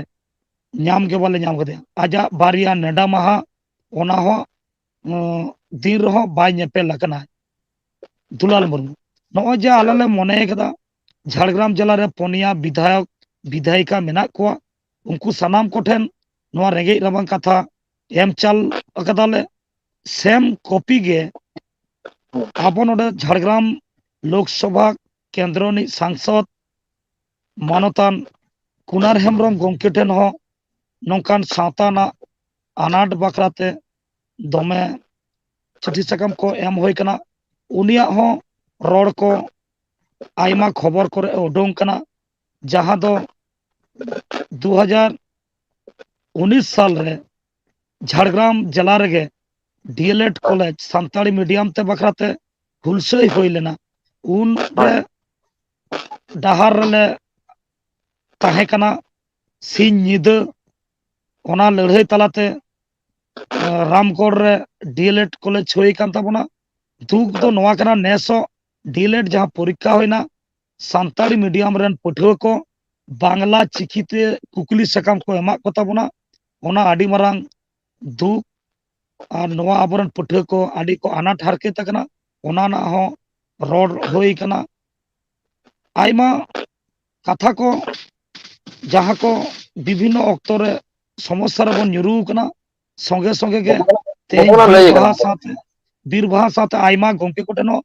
ᱧᱟᱢ ᱜᱮ ᱵᱟᱞᱮ ᱧᱟᱢ ᱠᱟᱫᱮᱭᱟ᱾ ᱟᱡᱟᱜ ᱵᱟᱨᱭᱟ ᱱᱮᱰᱟ ᱢᱟᱦᱟ, ᱚᱱᱟ ᱦᱚᱸ, ᱩᱸ, ᱫᱤᱱ ᱨᱮᱦᱚᱸ ᱵᱟᱭ ᱧᱮᱯᱮᱞ ᱟᱠᱟᱱᱟ ᱫᱩᱞᱟᱞ ᱢᱩᱨᱢᱩ᱾ ᱱᱚᱜᱼᱚᱭ ᱡᱮ ᱟᱞᱮ ᱞᱮ ᱢᱚᱱᱮ ᱠᱟᱫᱟ, ᱡᱷᱟᱲᱜᱨᱟᱢ ᱡᱮᱞᱟ ᱨᱮ ᱯᱩᱱᱭᱟ ᱵᱤᱫᱷᱟᱭᱚᱠ, ᱵᱤᱫᱷᱟᱭᱤᱠᱟ ᱢᱮᱱᱟᱜ ᱠᱚᱣᱟ, ᱩᱱᱠᱩ ᱥᱟᱱᱟᱢ ᱠᱚᱴᱷᱮᱱ ᱱᱚᱣᱟ ᱨᱮᱸᱜᱮᱡ ᱨᱟᱵᱟᱝ ᱠᱟᱛᱷᱟ ᱮᱢ ᱪᱟᱞ ᱟᱠᱟᱫᱟᱞᱮ᱾ ᱥᱮᱢ ᱠᱚᱯᱤ ᱜᱮ ᱟᱵᱚ ᱱᱚᱰᱮ ᱡᱷᱟᱲᱜᱨᱟᱢ ᱞᱳᱠᱥᱚᱵᱷᱟ ᱠᱮᱱᱫᱨᱚ ᱨᱤᱱᱤᱡ ᱥᱟᱝᱥᱚᱫ ᱢᱟᱱᱚᱛᱟᱱ ᱠᱩᱱᱟᱨ ᱦᱮᱢᱵᱨᱚᱢ ᱜᱚᱢᱠᱮ ᱴᱷᱮᱱ ᱦᱚᱸ ᱱᱚᱝᱠᱟᱱ ᱥᱟᱶᱛᱟ ᱨᱮᱱᱟᱜ ᱟᱱᱟᱴ ᱵᱟᱠᱷᱨᱟᱛᱮ ᱫᱚᱢᱮ ᱪᱤᱴᱷᱤ ᱥᱟᱠᱟᱢ ᱠᱚ ᱮᱢ ᱦᱩᱭ ᱠᱟᱱᱟ᱾ ᱩᱱᱤᱭᱟᱜ ᱦᱚᱸ ᱨᱚᱲ ᱠᱚ ᱟᱭᱢᱟ ᱠᱷᱚᱵᱚᱨ ᱠᱚᱨᱮ ᱩᱰᱩᱝ ᱠᱟᱱᱟ, ᱡᱟᱦᱟᱸ ᱫᱚ ᱫᱩ ᱦᱟᱡᱟᱨ ᱩᱱᱤᱥ ᱥᱟᱞ ᱨᱮ ᱡᱷᱟᱲᱜᱨᱟᱢ ᱡᱮᱞᱟ ᱨᱮᱜᱮ D.El.Ed ᱠᱚᱞᱮᱡᱽ ᱥᱟᱱᱛᱟᱲᱤ medium ᱛᱮ ᱵᱟᱠᱷᱨᱟᱛᱮ ᱦᱩᱞᱥᱟᱹᱭ ᱦᱩᱭ ᱞᱮᱱᱟ᱾ ᱩᱱ ᱨᱮ ᱰᱟᱦᱟᱨ ᱨᱮᱞᱮ ᱛᱟᱦᱮᱸ ᱠᱟᱱᱟ ᱥᱤᱧ ᱧᱤᱫᱟᱹ᱾ ᱚᱱᱟ ᱞᱟᱹᱲᱦᱟᱹᱭ ᱛᱟᱞᱟᱛᱮ, ᱮ, ᱨᱟᱢᱜᱚᱲ ᱨᱮ D.El.Ed ᱠᱚᱞᱮᱡᱽ ᱦᱩᱭ ᱠᱟᱱ ᱛᱟᱵᱚᱱᱟ᱾ ᱫᱩᱠ ᱫᱚ ᱱᱚᱣᱟ ᱠᱟᱱᱟ, ᱱᱮᱥᱚᱜ D.El.Ed ᱡᱟᱦᱟᱸ ᱯᱚᱨᱤᱠᱠᱷᱟ ᱦᱩᱭᱱᱟ, ᱥᱟᱱᱛᱟᱲᱤ medium ᱨᱮᱱ ᱯᱟᱹᱴᱷᱩᱣᱟᱹ ᱠᱚ ᱵᱟᱝᱞᱟ ᱪᱤᱠᱤᱛᱮ ᱠᱩᱠᱞᱤ ᱥᱟᱠᱟᱢ ᱠᱚ ᱮᱢᱟᱜ ᱠᱚ ᱛᱟᱵᱚᱱᱟ᱾ ᱚᱱᱟ ᱟᱹᱰᱤ ᱢᱟᱨᱟᱝ ᱫᱩᱠ᱾ ᱟᱨ ᱱᱚᱣᱟ ᱟᱵᱚᱨᱮᱱ ᱯᱟᱹᱴᱷᱩᱣᱟᱹ ᱠᱚ ᱟᱹᱰᱤ ᱠᱚ ᱟᱱᱟᱴ ᱦᱟᱨᱠᱮᱛ ᱟᱠᱟᱱᱟ, ᱚᱱᱟ ᱨᱮᱱᱟᱜ ᱦᱚᱸ ᱨᱚᱲ ᱦᱩᱭ ᱟᱠᱟᱱᱟ᱾ ᱟᱭᱢᱟ ᱠᱟᱛᱷᱟ ᱠᱚ, ᱡᱟᱦᱟᱸ ᱠᱚ ᱵᱤᱵᱷᱤᱱᱱᱚ ᱚᱠᱛᱚ ᱨᱮ ᱥᱚᱢᱚᱥᱥᱟ ᱨᱮᱵᱚᱱ ᱧᱩᱨᱩ ᱟᱠᱟᱱᱟ, ᱥᱚᱸᱜᱮ ᱥᱚᱸᱜᱮ ᱜᱮ ᱛᱮᱦᱮᱧ ᱵᱤᱨ ᱵᱟᱦᱟ ᱥᱟᱶᱛᱮ, ᱵᱤᱨ ᱵᱟᱦᱟ ᱥᱟᱶᱛᱮ ᱟᱭᱢᱟ ᱜᱚᱢᱠᱮ ᱠᱚᱴᱷᱮᱱ ᱦᱚᱸ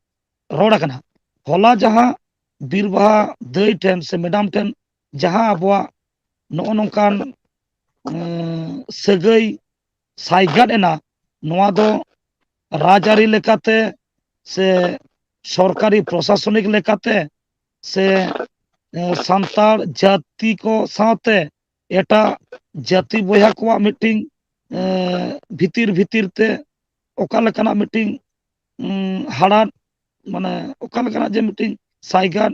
ᱨᱚᱲ ᱟᱠᱟᱱᱟ᱾ ᱦᱚᱞᱟ ᱡᱟᱦᱟᱸ ᱵᱤᱨ ᱵᱟᱦᱟ ᱫᱟᱹᱭ ᱴᱷᱮᱱ ᱥᱮ ᱢᱮᱰᱟᱢ ᱴᱷᱮᱱ ᱡᱟᱦᱟᱸ ᱟᱵᱚᱣᱟᱜ ᱱᱚᱜᱼᱚ ᱱᱚᱝᱠᱟᱱ, ᱮᱸ, ᱥᱟᱹᱜᱟᱹᱭ ᱥᱟᱭᱜᱟᱫ ᱮᱱᱟ, ᱱᱚᱣᱟ ᱫᱚ ᱨᱟᱡᱽᱟᱹᱨᱤ ᱞᱮᱠᱟᱛᱮ ᱥᱮ ᱥᱚᱨᱠᱟᱨᱤ ᱯᱨᱚᱥᱟᱥᱚᱱᱤᱠ ᱞᱮᱠᱟᱛᱮ ᱥᱮ, ᱮᱸ, ᱥᱟᱱᱛᱟᱲ ᱡᱟᱹᱛᱤ ᱠᱚ ᱥᱟᱶᱛᱮ ᱮᱴᱟᱜ ᱡᱟᱹᱛᱤ ᱵᱚᱭᱦᱟ ᱠᱚᱣᱟᱜ ᱢᱤᱫᱴᱤᱱ, ᱮᱸ, ᱵᱷᱤᱛᱤᱨ ᱵᱷᱤᱛᱤᱨ ᱛᱮ ᱚᱠᱟ ᱞᱮᱠᱟᱱᱟᱜ ᱢᱤᱫᱴᱤᱱ, ᱩᱸ, ᱦᱟᱲᱟᱫ, ᱢᱟᱱᱮ ᱚᱠᱟ ᱞᱮᱠᱟᱱᱟᱜ ᱡᱮ ᱢᱤᱫᱴᱤᱱ ᱥᱟᱭᱜᱟᱫ,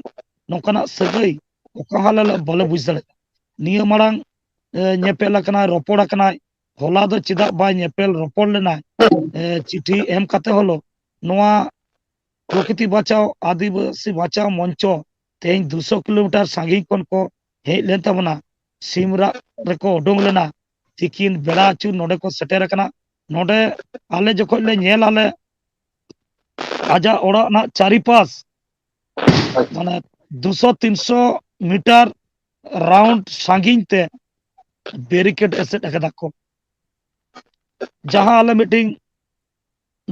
ᱱᱚᱝᱠᱟᱱᱟᱜ ᱥᱟᱹᱜᱟᱹᱭ ᱚᱠᱟ ᱦᱚᱸ ᱟᱞᱮ ᱞᱮ ᱵᱟᱞᱮ ᱵᱩᱡᱽ ᱫᱟᱲᱮᱭᱟᱜᱼᱟ᱾ ᱱᱤᱭᱟᱹ ᱢᱟᱲᱟᱝ, ᱮ, ᱧᱮᱯᱮᱞ ᱟᱠᱟᱱᱟᱭ, ᱨᱚᱯᱚᱲ ᱟᱠᱟᱱᱟᱭ, ᱦᱚᱞᱟ ᱫᱚ ᱪᱮᱫᱟᱜ ᱵᱟᱭ ᱧᱮᱯᱮᱞ ᱨᱚᱯᱚᱲ ᱞᱮᱱᱟᱭ? ᱮ, ᱪᱤᱴᱷᱤ ᱮᱢ ᱠᱟᱛᱮ ᱦᱚᱞᱚ ᱱᱚᱣᱟ ᱯᱨᱚᱠᱨᱤᱛᱤ ᱵᱟᱪᱟᱣ, ᱟᱹᱫᱤᱵᱟᱹᱥᱤ ᱵᱟᱪᱟᱣ ᱢᱚᱧᱪᱚ ᱛᱮᱦᱮᱧ ᱫᱩᱥᱚ ᱠᱤᱞᱳᱢᱤᱴᱟᱨ ᱥᱟᱺᱜᱤᱧ ᱠᱷᱚᱱ ᱠᱚ ᱦᱮᱡ ᱞᱮᱱ ᱛᱟᱵᱚᱱᱟ, ᱥᱤᱢᱨᱟᱜ ᱨᱮᱠᱚ ᱩᱰᱩᱝ ᱞᱮᱱᱟ, ᱛᱤᱠᱤᱱ ᱵᱮᱲᱟ ᱟᱹᱪᱩᱨ ᱱᱚᱰᱮ ᱠᱚ ᱥᱮᱴᱮᱨ ᱟᱠᱟᱱᱟ᱾ ᱱᱚᱰᱮ ᱟᱞᱮ ᱡᱚᱠᱷᱚᱡ ᱞᱮ ᱧᱮᱞ ᱟᱞᱮ, ᱟᱡᱟᱜ ᱚᱲᱟᱜ ᱨᱮᱱᱟᱜ ᱪᱟᱨᱤᱯᱟᱥ, ᱢᱟᱱᱮ, ᱫᱩᱥᱚ ᱛᱤᱱᱥᱚ ᱢᱤᱴᱟᱨ ᱨᱟᱣᱩᱱᱰ ᱥᱟᱺᱜᱤᱧ ᱛᱮ ᱵᱮᱨᱤᱠᱮᱰ ᱮᱥᱮᱫ ᱟᱠᱟᱫᱟ ᱠᱚ᱾ ᱡᱟᱦᱟᱸ ᱟᱞᱮ ᱢᱤᱫᱴᱤᱝ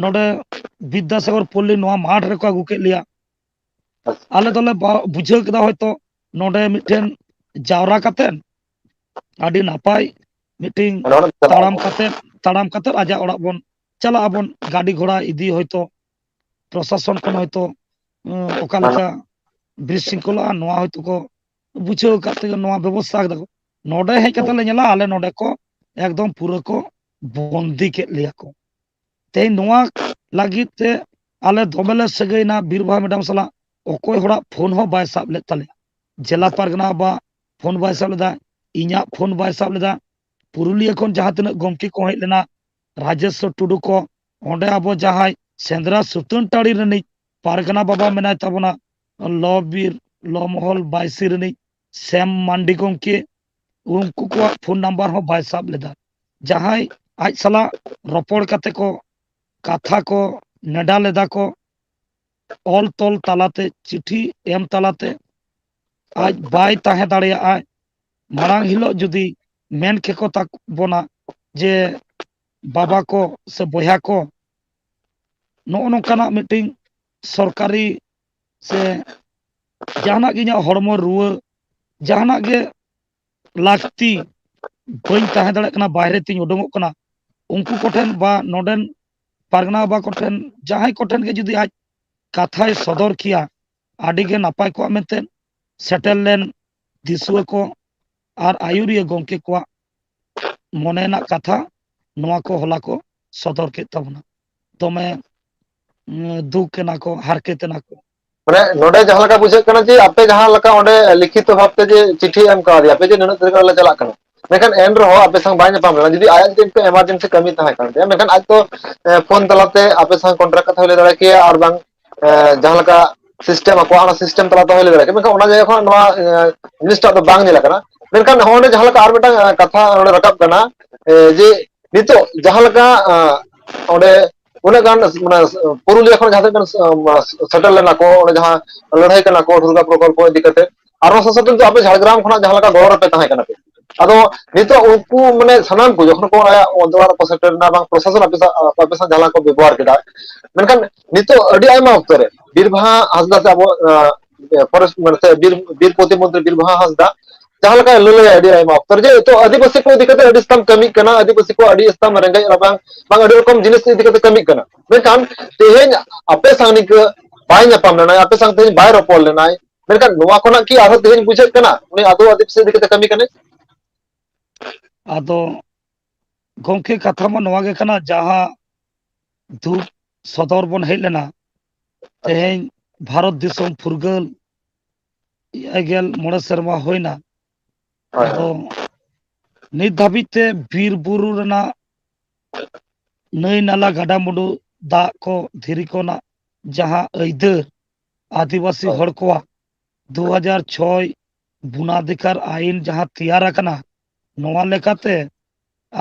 ᱱᱚᱰᱮ ᱵᱤᱫᱽᱫᱟᱥᱟᱜᱚᱨ ᱯᱚᱞᱞᱤ ᱱᱚᱣᱟ ᱢᱟᱴᱷ ᱨᱮᱠᱚ ᱟᱹᱜᱩ ᱠᱮᱫ ᱞᱮᱭᱟ᱾ ᱟᱞᱮ ᱫᱚᱞᱮ ᱵᱟ-, ᱵᱩᱡᱷᱟᱹᱣ ᱠᱮᱫᱟ ᱦᱚᱭᱛᱚ ᱱᱚᱰᱮ ᱢᱤᱫᱴᱷᱮᱱ ᱡᱟᱣᱨᱟ ᱠᱟᱛᱮᱫ ᱟᱹᱰᱤ ᱱᱟᱯᱟᱭ ᱢᱤᱫᱴᱤᱝ ᱚᱱᱟ ᱚᱲᱟᱜ ᱪᱟᱞᱟᱜ ᱛᱟᱲᱟᱢ ᱟᱵᱚᱱ᱾ ᱠᱟᱛᱮᱫ, ᱛᱟᱲᱟᱢ ᱠᱟᱛᱮᱫ ᱟᱡᱟᱜ ᱚᱲᱟᱜ ᱵᱚᱱ ᱪᱟᱞᱟᱜ ᱟᱵᱚᱱ, ᱜᱟᱹᱰᱤ ᱜᱷᱚᱲᱟ ᱤᱫᱤ ᱦᱚᱭᱛᱚ ᱯᱨᱚᱥᱟᱥᱚᱱ ᱠᱷᱚᱱ ᱦᱚᱭᱛᱚ, ᱩᱸ, ᱚᱠᱟ ᱞᱮᱠᱟ ᱵᱤᱥᱨᱤᱝᱠᱷᱚᱞᱟᱜᱼᱟ, ᱱᱚᱣᱟ ᱦᱚᱭᱛᱚ ᱠᱚ ᱵᱩᱡᱷᱟᱹᱣ ᱟᱠᱟᱫ ᱛᱮᱜᱮ ᱱᱚᱣᱟ ᱵᱮᱵᱚᱥᱛᱷᱟ ᱠᱮᱫᱟ ᱠᱚ᱾ ᱱᱚᱰᱮ ᱦᱮᱡ ᱠᱟᱛᱮ ᱞᱮ ᱧᱮᱞᱟ, ᱟᱞᱮ ᱱᱚᱰᱮ ᱠᱚ ᱮᱠᱫᱚᱢ ᱯᱩᱨᱟᱹ ᱠᱚ ᱵᱚᱱᱫᱤ ᱠᱮᱫ ᱞᱮᱭᱟ ᱠᱚ᱾ ᱛᱮᱦᱮᱧ ᱱᱚᱣᱟ ᱞᱟᱹᱜᱤᱫ ᱛᱮ ᱟᱞᱮ ᱫᱚᱢᱮ ᱞᱮ ᱥᱟᱹᱜᱟᱹᱭᱮᱱᱟ ᱵᱤᱨᱵᱟᱦᱟ ᱢᱮᱰᱟᱢ ᱥᱟᱞᱟᱜ᱾ ᱚᱠᱚᱭ ᱦᱚᱲᱟᱜ ᱯᱷᱳᱱ ᱦᱚᱸ ᱵᱟᱭ ᱥᱟᱵ ᱞᱮᱫ ᱛᱟᱞᱮᱭᱟ᱾ ᱡᱮᱞᱟ ᱯᱟᱨᱜᱟᱱᱟ ᱵᱟᱵᱟ ᱯᱷᱳᱱ ᱵᱟᱭ ᱥᱟᱵ ᱞᱮᱫᱟ, ᱤᱧᱟᱹᱜ ᱯᱷᱳᱱ ᱵᱟᱭ ᱥᱟᱵ ᱞᱮᱫᱟ᱾ ᱯᱩᱨᱩᱞᱤᱭᱟᱹ ᱠᱷᱚᱱ ᱡᱟᱦᱟᱸ ᱛᱤᱱᱟᱹᱜ ᱜᱚᱢᱠᱮ ᱠᱚ ᱦᱮᱡ ᱞᱮᱱᱟ, ᱨᱟᱡᱮᱥᱥᱚᱨ ᱴᱩᱰᱩ ᱠᱚ, ᱚᱸᱰᱮ ᱟᱵᱚ ᱡᱟᱦᱟᱸᱭ ᱥᱮᱸᱫᱽᱨᱟ ᱥᱩᱛᱟᱹᱱ ᱴᱟᱺᱰᱤ ᱨᱤᱱᱤᱡ ᱯᱟᱨᱜᱟᱱᱟ ᱵᱟᱵᱟ ᱢᱮᱱᱟᱭ ᱛᱟᱵᱚᱱᱟ, ᱞᱚ ᱵᱤᱨ, ᱞᱚ ᱢᱚᱦᱚᱞ ᱵᱟᱭᱥᱤ ᱨᱤᱱᱤᱡ ᱥᱮᱢ ᱢᱟᱱᱰᱤ ᱜᱚᱢᱠᱮ, ᱩᱱᱠᱩ ᱠᱚᱣᱟᱜ ᱯᱷᱳᱱ ᱱᱟᱢᱵᱟᱨ ᱦᱚᱸ ᱵᱟᱭ ᱥᱟᱵ ᱞᱮᱫᱟ᱾ ᱡᱟᱦᱟᱸᱭ ᱟᱡ ᱥᱟᱞᱟᱜ ᱨᱚᱯᱚᱲ ᱠᱟᱛᱮ ᱠᱚ ᱠᱟᱛᱷᱟ ᱠᱚ ᱱᱮᱰᱟ ᱞᱮᱫᱟ ᱠᱚ, ᱚᱞ ᱛᱚᱞ ᱛᱟᱞᱟᱛᱮ, ᱪᱤᱴᱷᱤ ᱮᱢ ᱛᱟᱞᱟᱛᱮ, ᱟᱡ ᱵᱟᱭ ᱛᱟᱦᱮᱸ ᱫᱟᱲᱮᱭᱟᱜᱼᱟ᱾ ᱢᱟᱲᱟᱝ ᱦᱤᱞᱳᱜ ᱡᱩᱫᱤ ᱢᱮᱱ ᱠᱮᱠᱚ ᱛᱟᱵᱚᱱᱟ ᱡᱮ, "ᱵᱟᱵᱟ ᱠᱚ ᱥᱮ ᱵᱚᱭᱦᱟ ᱠᱚ, ᱱᱚᱜᱼᱚ ᱱᱚᱝᱠᱟᱱᱟᱜ ᱢᱤᱫᱴᱤᱱ ᱥᱚᱨᱠᱟᱨᱤ ᱥᱮ ᱡᱟᱦᱟᱱᱟᱜ ᱜᱮ ᱤᱧᱟᱹᱜ ᱦᱚᱲᱢᱚ ᱨᱩᱣᱟᱹ, ᱡᱟᱦᱟᱱᱟᱜ ᱜᱮ ᱞᱟᱹᱠᱛᱤ, ᱵᱟᱹᱧ ᱛᱟᱦᱮᱸ ᱫᱟᱲᱮᱭᱟᱜ ᱠᱟᱱᱟ, ᱵᱟᱦᱨᱮ ᱛᱤᱧ ᱩᱰᱩᱝᱚᱜ ᱠᱟᱱᱟ", ᱩᱱᱠᱩ ᱠᱚᱴᱷᱮᱱ ᱵᱟ ᱱᱚᱰᱮᱱ ᱯᱟᱨᱜᱟᱱᱟ ᱵᱟᱵᱟ ᱠᱚᱴᱷᱮᱱ, ᱡᱟᱦᱟᱸᱭ ᱠᱚᱴᱷᱮᱱ ᱜᱮ ᱡᱩᱫᱤ ᱟᱡ ᱠᱟᱛᱷᱟᱭ ᱥᱚᱫᱚᱨ ᱠᱮᱭᱟ, ᱟᱹᱰᱤ ᱜᱮ ᱱᱟᱯᱟᱭ ᱠᱚᱜᱼᱟ ᱢᱮᱱᱛᱮ ᱥᱮᱴᱮᱨ ᱞᱮᱱ ᱫᱤᱥᱩᱣᱟᱹ ᱠᱚ ᱟᱨ ᱟᱹᱭᱩᱨᱤᱭᱟᱹ ᱜᱚᱢᱠᱮ ᱠᱚᱣᱟᱜ ᱢᱚᱱᱮ ᱨᱮᱱᱟᱜ ᱠᱟᱛᱷᱟ ᱱᱚᱣᱟ ᱠᱚ ᱦᱚᱞᱟ ᱠᱚ ᱥᱚᱫᱚᱨ ᱠᱮᱫ ᱛᱟᱵᱚᱱᱟ᱾ ᱫᱚᱢᱮ, ᱩᱸ, ᱫᱩᱠ ᱮᱱᱟ ᱠᱚ, ᱦᱟᱨᱠᱮᱛ ᱮᱱᱟ ᱠᱚ᱾ ᱢᱟᱱᱮ, ᱱᱚᱰᱮ ᱡᱟᱦᱟᱸ ᱞᱮᱠᱟ ᱵᱩᱡᱷᱟᱹᱜ ᱠᱟᱱᱟ ᱡᱮ ᱟᱯᱮ ᱡᱟᱦᱟᱸ ᱞᱮᱠᱟ ᱚᱸᱰᱮ ᱞᱤᱠᱷᱤᱛᱚ ᱵᱷᱟᱵ ᱛᱮ ᱡᱮ ᱪᱤᱴᱷᱤ ᱮᱢ ᱠᱟᱣᱫᱮᱭᱟ ᱯᱮ ᱡᱮ ᱱᱩᱱᱟᱹᱜ ᱛᱟᱹᱨᱤᱠᱷ ᱨᱮᱞᱮ ᱪᱟᱞᱟᱜ ᱠᱟᱱᱟ, ᱢᱮᱱᱠᱷᱟᱱ ᱮᱱ ᱨᱮᱦᱚᱸ ᱟᱯᱮ ᱥᱟᱶ ᱵᱟᱭ ᱧᱟᱯᱟᱢ ᱞᱮᱱᱟ, ᱡᱩᱫᱤ ᱟᱭᱟᱜ ᱡᱩᱫᱤ ᱮᱢᱟᱨᱡᱮᱱᱥᱤ ᱠᱟᱹᱢᱤ ᱛᱟᱦᱮᱸ ᱠᱟᱱ ᱛᱟᱭᱟ, ᱢᱮᱱᱠᱷᱟᱱ ᱟᱡ ᱛᱚ, ᱮ, ᱯᱷᱳᱱ ᱛᱟᱞᱟᱛᱮ ᱟᱯᱮ ᱥᱟᱶ ᱠᱚᱱᱴᱨᱟᱠᱴ ᱠᱟᱛᱮ ᱦᱩᱭ ᱫᱟᱲᱮ ᱠᱮᱭᱟ, ᱟᱨ ᱵᱟᱝ, ᱮ, ᱡᱟᱦᱟᱸ ᱞᱮᱠᱟ ᱥᱤᱥᱴᱮᱢ ᱟᱠᱚᱣᱟᱜ, ᱚᱱᱟ ᱥᱤᱥᱴᱮᱢ ᱛᱟᱞᱟᱛᱮ ᱦᱩᱭ ᱫᱟᱲᱮ ᱠᱮᱭᱟ᱾ ᱢᱮᱱᱠᱷᱟᱱ ᱚᱱᱟ ᱡᱟᱭᱜᱟ ᱠᱷᱚᱱ ᱱᱚᱣᱟ, ᱮ, ᱡᱤᱱᱤᱥᱴᱟᱜ ᱫᱚ ᱵᱟᱝ ᱧᱮᱞ ᱟᱠᱟᱱᱟ᱾ ᱢᱮᱱᱠᱷᱟᱱ ᱱᱚᱜᱼᱚᱭ ᱱᱚᱰᱮ ᱡᱟᱦᱟᱸ ᱞᱮᱠᱟ ᱟᱨ ᱢᱤᱫᱴᱟᱝ, ᱮ, ᱠᱟᱛᱷᱟ ᱱᱚᱰᱮ ᱨᱟᱠᱟᱵ ᱠᱟᱱᱟ, ᱮ, ᱡᱮ ᱱᱤᱛᱚᱜ ᱡᱟᱦᱟᱸ ᱞᱮᱠᱟ, ᱮ, ᱚᱸᱰᱮ ᱩᱱᱟᱹᱜ ᱜᱟᱱ, ᱢᱟᱱᱮ, ᱯᱩᱨᱩᱞᱤᱭᱟᱹ ᱠᱷᱚᱱ ᱡᱟᱦᱟᱸ ᱛᱤᱱᱟᱹᱜ ᱜᱟᱱ, ᱮ, ᱥᱮᱴᱮᱨ ᱞᱮᱱᱟ ᱠᱚ, ᱚᱸᱰᱮ ᱡᱟᱦᱟᱸ ᱞᱟᱹᱲᱦᱟᱹᱭ ᱠᱟᱱᱟ ᱠᱚ ᱫᱩᱨᱜᱟ ᱯᱨᱚᱠᱚᱞᱯᱚ ᱤᱫᱤ ᱠᱟᱛᱮ, ᱟᱨ ᱚᱱᱟ ᱥᱟᱶ ᱥᱟᱶᱛᱮ ᱱᱤᱛᱚᱜ ᱟᱯᱮ ᱡᱷᱟᱲᱜᱨᱟᱢ ᱠᱷᱚᱱᱟᱜ ᱡᱟᱦᱟᱸ ᱞᱮᱠᱟ ᱜᱚᱲᱚ ᱨᱮᱯᱮ ᱛᱟᱦᱮᱸ ᱠᱟᱱᱟ ᱯᱮ, ᱟᱫᱚ ᱱᱤᱛᱚᱜ ᱩᱱᱠᱩ, ᱢᱟᱱᱮ, ᱥᱟᱱᱟᱢ ᱠᱚ ᱡᱚᱠᱷᱚᱱ ᱠᱚ ᱚᱱᱟ ᱚᱱᱛᱮ ᱚᱲᱟᱜ ᱠᱚ ᱥᱮᱴᱮᱨ ᱮᱱᱟ, ᱵᱟᱝ ᱯᱨᱚᱥᱟᱥᱚᱱ ᱟᱯᱮ ᱥᱟᱶ, ᱟᱯᱮ ᱥᱟᱶ ᱡᱟᱦᱟᱸ ᱞᱮᱠᱟ ᱠᱚ ᱵᱮᱵᱚᱦᱟᱨ ᱠᱮᱫᱟ, ᱢᱮᱱᱠᱷᱟᱱ ᱱᱤᱛᱚᱜ ᱟᱹᱰᱤ ᱟᱭᱢᱟ ᱚᱠᱛᱚ ᱨᱮ ᱵᱤᱨᱵᱟᱦᱟ ᱦᱟᱸᱥᱫᱟ ᱥᱮ ᱟᱵᱚ, ᱮ, ᱯᱷᱚᱨᱮᱥᱴ, ᱢᱟᱱᱮ, ᱥᱮ ᱵᱤᱨ, ᱵᱤᱨ ᱯᱨᱚᱛᱤᱢᱚᱱᱛᱨᱤ ᱵᱤᱨᱵᱟᱦᱟ ᱦᱟᱸᱥᱫᱟ ᱡᱟᱦᱟᱸ ᱞᱮᱠᱟᱭ ᱞᱟᱹᱞᱟᱹᱭᱟ ᱟᱹᱰᱤ ᱟᱭᱢᱟ ᱚᱠᱛᱚ ᱨᱮ ᱡᱮ ᱱᱤᱛᱚᱜ ᱟᱹᱫᱤᱵᱟᱹᱥᱤ ᱠᱚ ᱤᱫᱤ ᱠᱟᱛᱮ ᱟᱹᱰᱤ ᱥᱟᱛᱟᱢ ᱠᱟᱹᱢᱤᱜ ᱠᱟᱱᱟ, ᱟᱹᱫᱤᱵᱟᱹᱥᱤ ᱠᱚ ᱟᱹᱰᱤ ᱥᱟᱛᱟᱢ ᱨᱮᱸᱜᱮᱡ ᱨᱟᱵᱟᱝ ᱵᱟᱝ ᱟᱹᱰᱤ ᱨᱚᱠᱚᱢ ᱡᱤᱱᱤᱥ ᱤᱫᱤ ᱠᱟᱛᱮ ᱠᱟᱹᱢᱤᱜ ᱠᱟᱱᱟ᱾ ᱢᱮᱱᱠᱷᱟᱱ ᱛᱮᱦᱮᱧ ᱟᱯᱮ ᱥᱟᱶ ᱱᱤᱝᱠᱟᱹ ᱵᱟᱭ ᱧᱟᱯᱟᱢ ᱞᱮᱱᱟᱭ, ᱟᱯᱮ ᱥᱟᱶ ᱛᱮᱦᱮᱧ ᱵᱟᱭ ᱨᱚᱯᱚᱲ ᱞᱮᱱᱟᱭ, ᱢᱮᱱᱠᱷᱟᱱ ᱱᱚᱣᱟ ᱠᱷᱚᱱᱟᱜ ᱠᱤ ᱟᱨᱦᱚᱸ ᱛᱮᱦᱮᱧ ᱵᱩᱡᱷᱟᱹᱜ ᱠᱟᱱᱟ ᱩᱱᱤ ᱟᱫᱚ ᱟᱹᱫᱤᱵᱟᱹᱥᱤ ᱤᱫᱤ ᱠᱟᱛᱮ ᱠᱟᱹᱢᱤ ᱠᱟᱱᱟᱭ? ᱟᱫᱚ ᱜᱚᱢᱠᱮ, ᱠᱟᱛᱷᱟ ᱢᱟ ᱱᱚᱣᱟ ᱜᱮ ᱠᱟᱱᱟ, ᱡᱟᱦᱟᱸ ᱫᱩᱠ ᱥᱚᱫᱚᱨ ᱵᱚᱱ ᱦᱮᱡ ᱞᱮᱱᱟ, ᱛᱮᱦᱮᱧ ᱵᱷᱟᱨᱚᱛ ᱫᱤᱥᱚᱢ ᱯᱷᱩᱨᱜᱟᱹᱞ ᱮᱭᱟᱭ ᱜᱮᱞ ᱢᱚᱬᱮ ᱥᱮᱨᱢᱟ ᱦᱩᱭᱱᱟ᱾ ᱦᱳᱭ᱾ ᱟᱫᱚ ᱱᱤᱛ ᱫᱷᱟᱹᱵᱤᱡ ᱛᱮ ᱵᱤᱨ ᱵᱩᱨᱩ ᱨᱮᱱᱟᱜ ᱱᱟᱹᱭ ᱱᱟᱞᱟ ᱜᱟᱰᱟ ᱢᱩᱰᱩ ᱫᱟᱜ ᱠᱚ ᱫᱷᱤᱨᱤ ᱠᱚ ᱨᱮᱱᱟᱜ ᱡᱟᱦᱟᱸ ᱟᱹᱭᱫᱟᱹᱨ ᱟᱹᱫᱤᱵᱟᱹᱥᱤ ᱦᱳᱭ᱾ ᱦᱚᱲ ᱠᱚᱣᱟᱜ ᱫᱩ ᱦᱟᱡᱟᱨ ᱪᱷᱚᱭ ᱵᱚᱱᱟᱫᱷᱤᱠᱟᱨ ᱟᱭᱤᱱ ᱡᱟᱦᱟᱸ ᱛᱮᱭᱟᱨ ᱟᱠᱟᱱᱟ, ᱱᱚᱣᱟ ᱞᱮᱠᱟᱛᱮ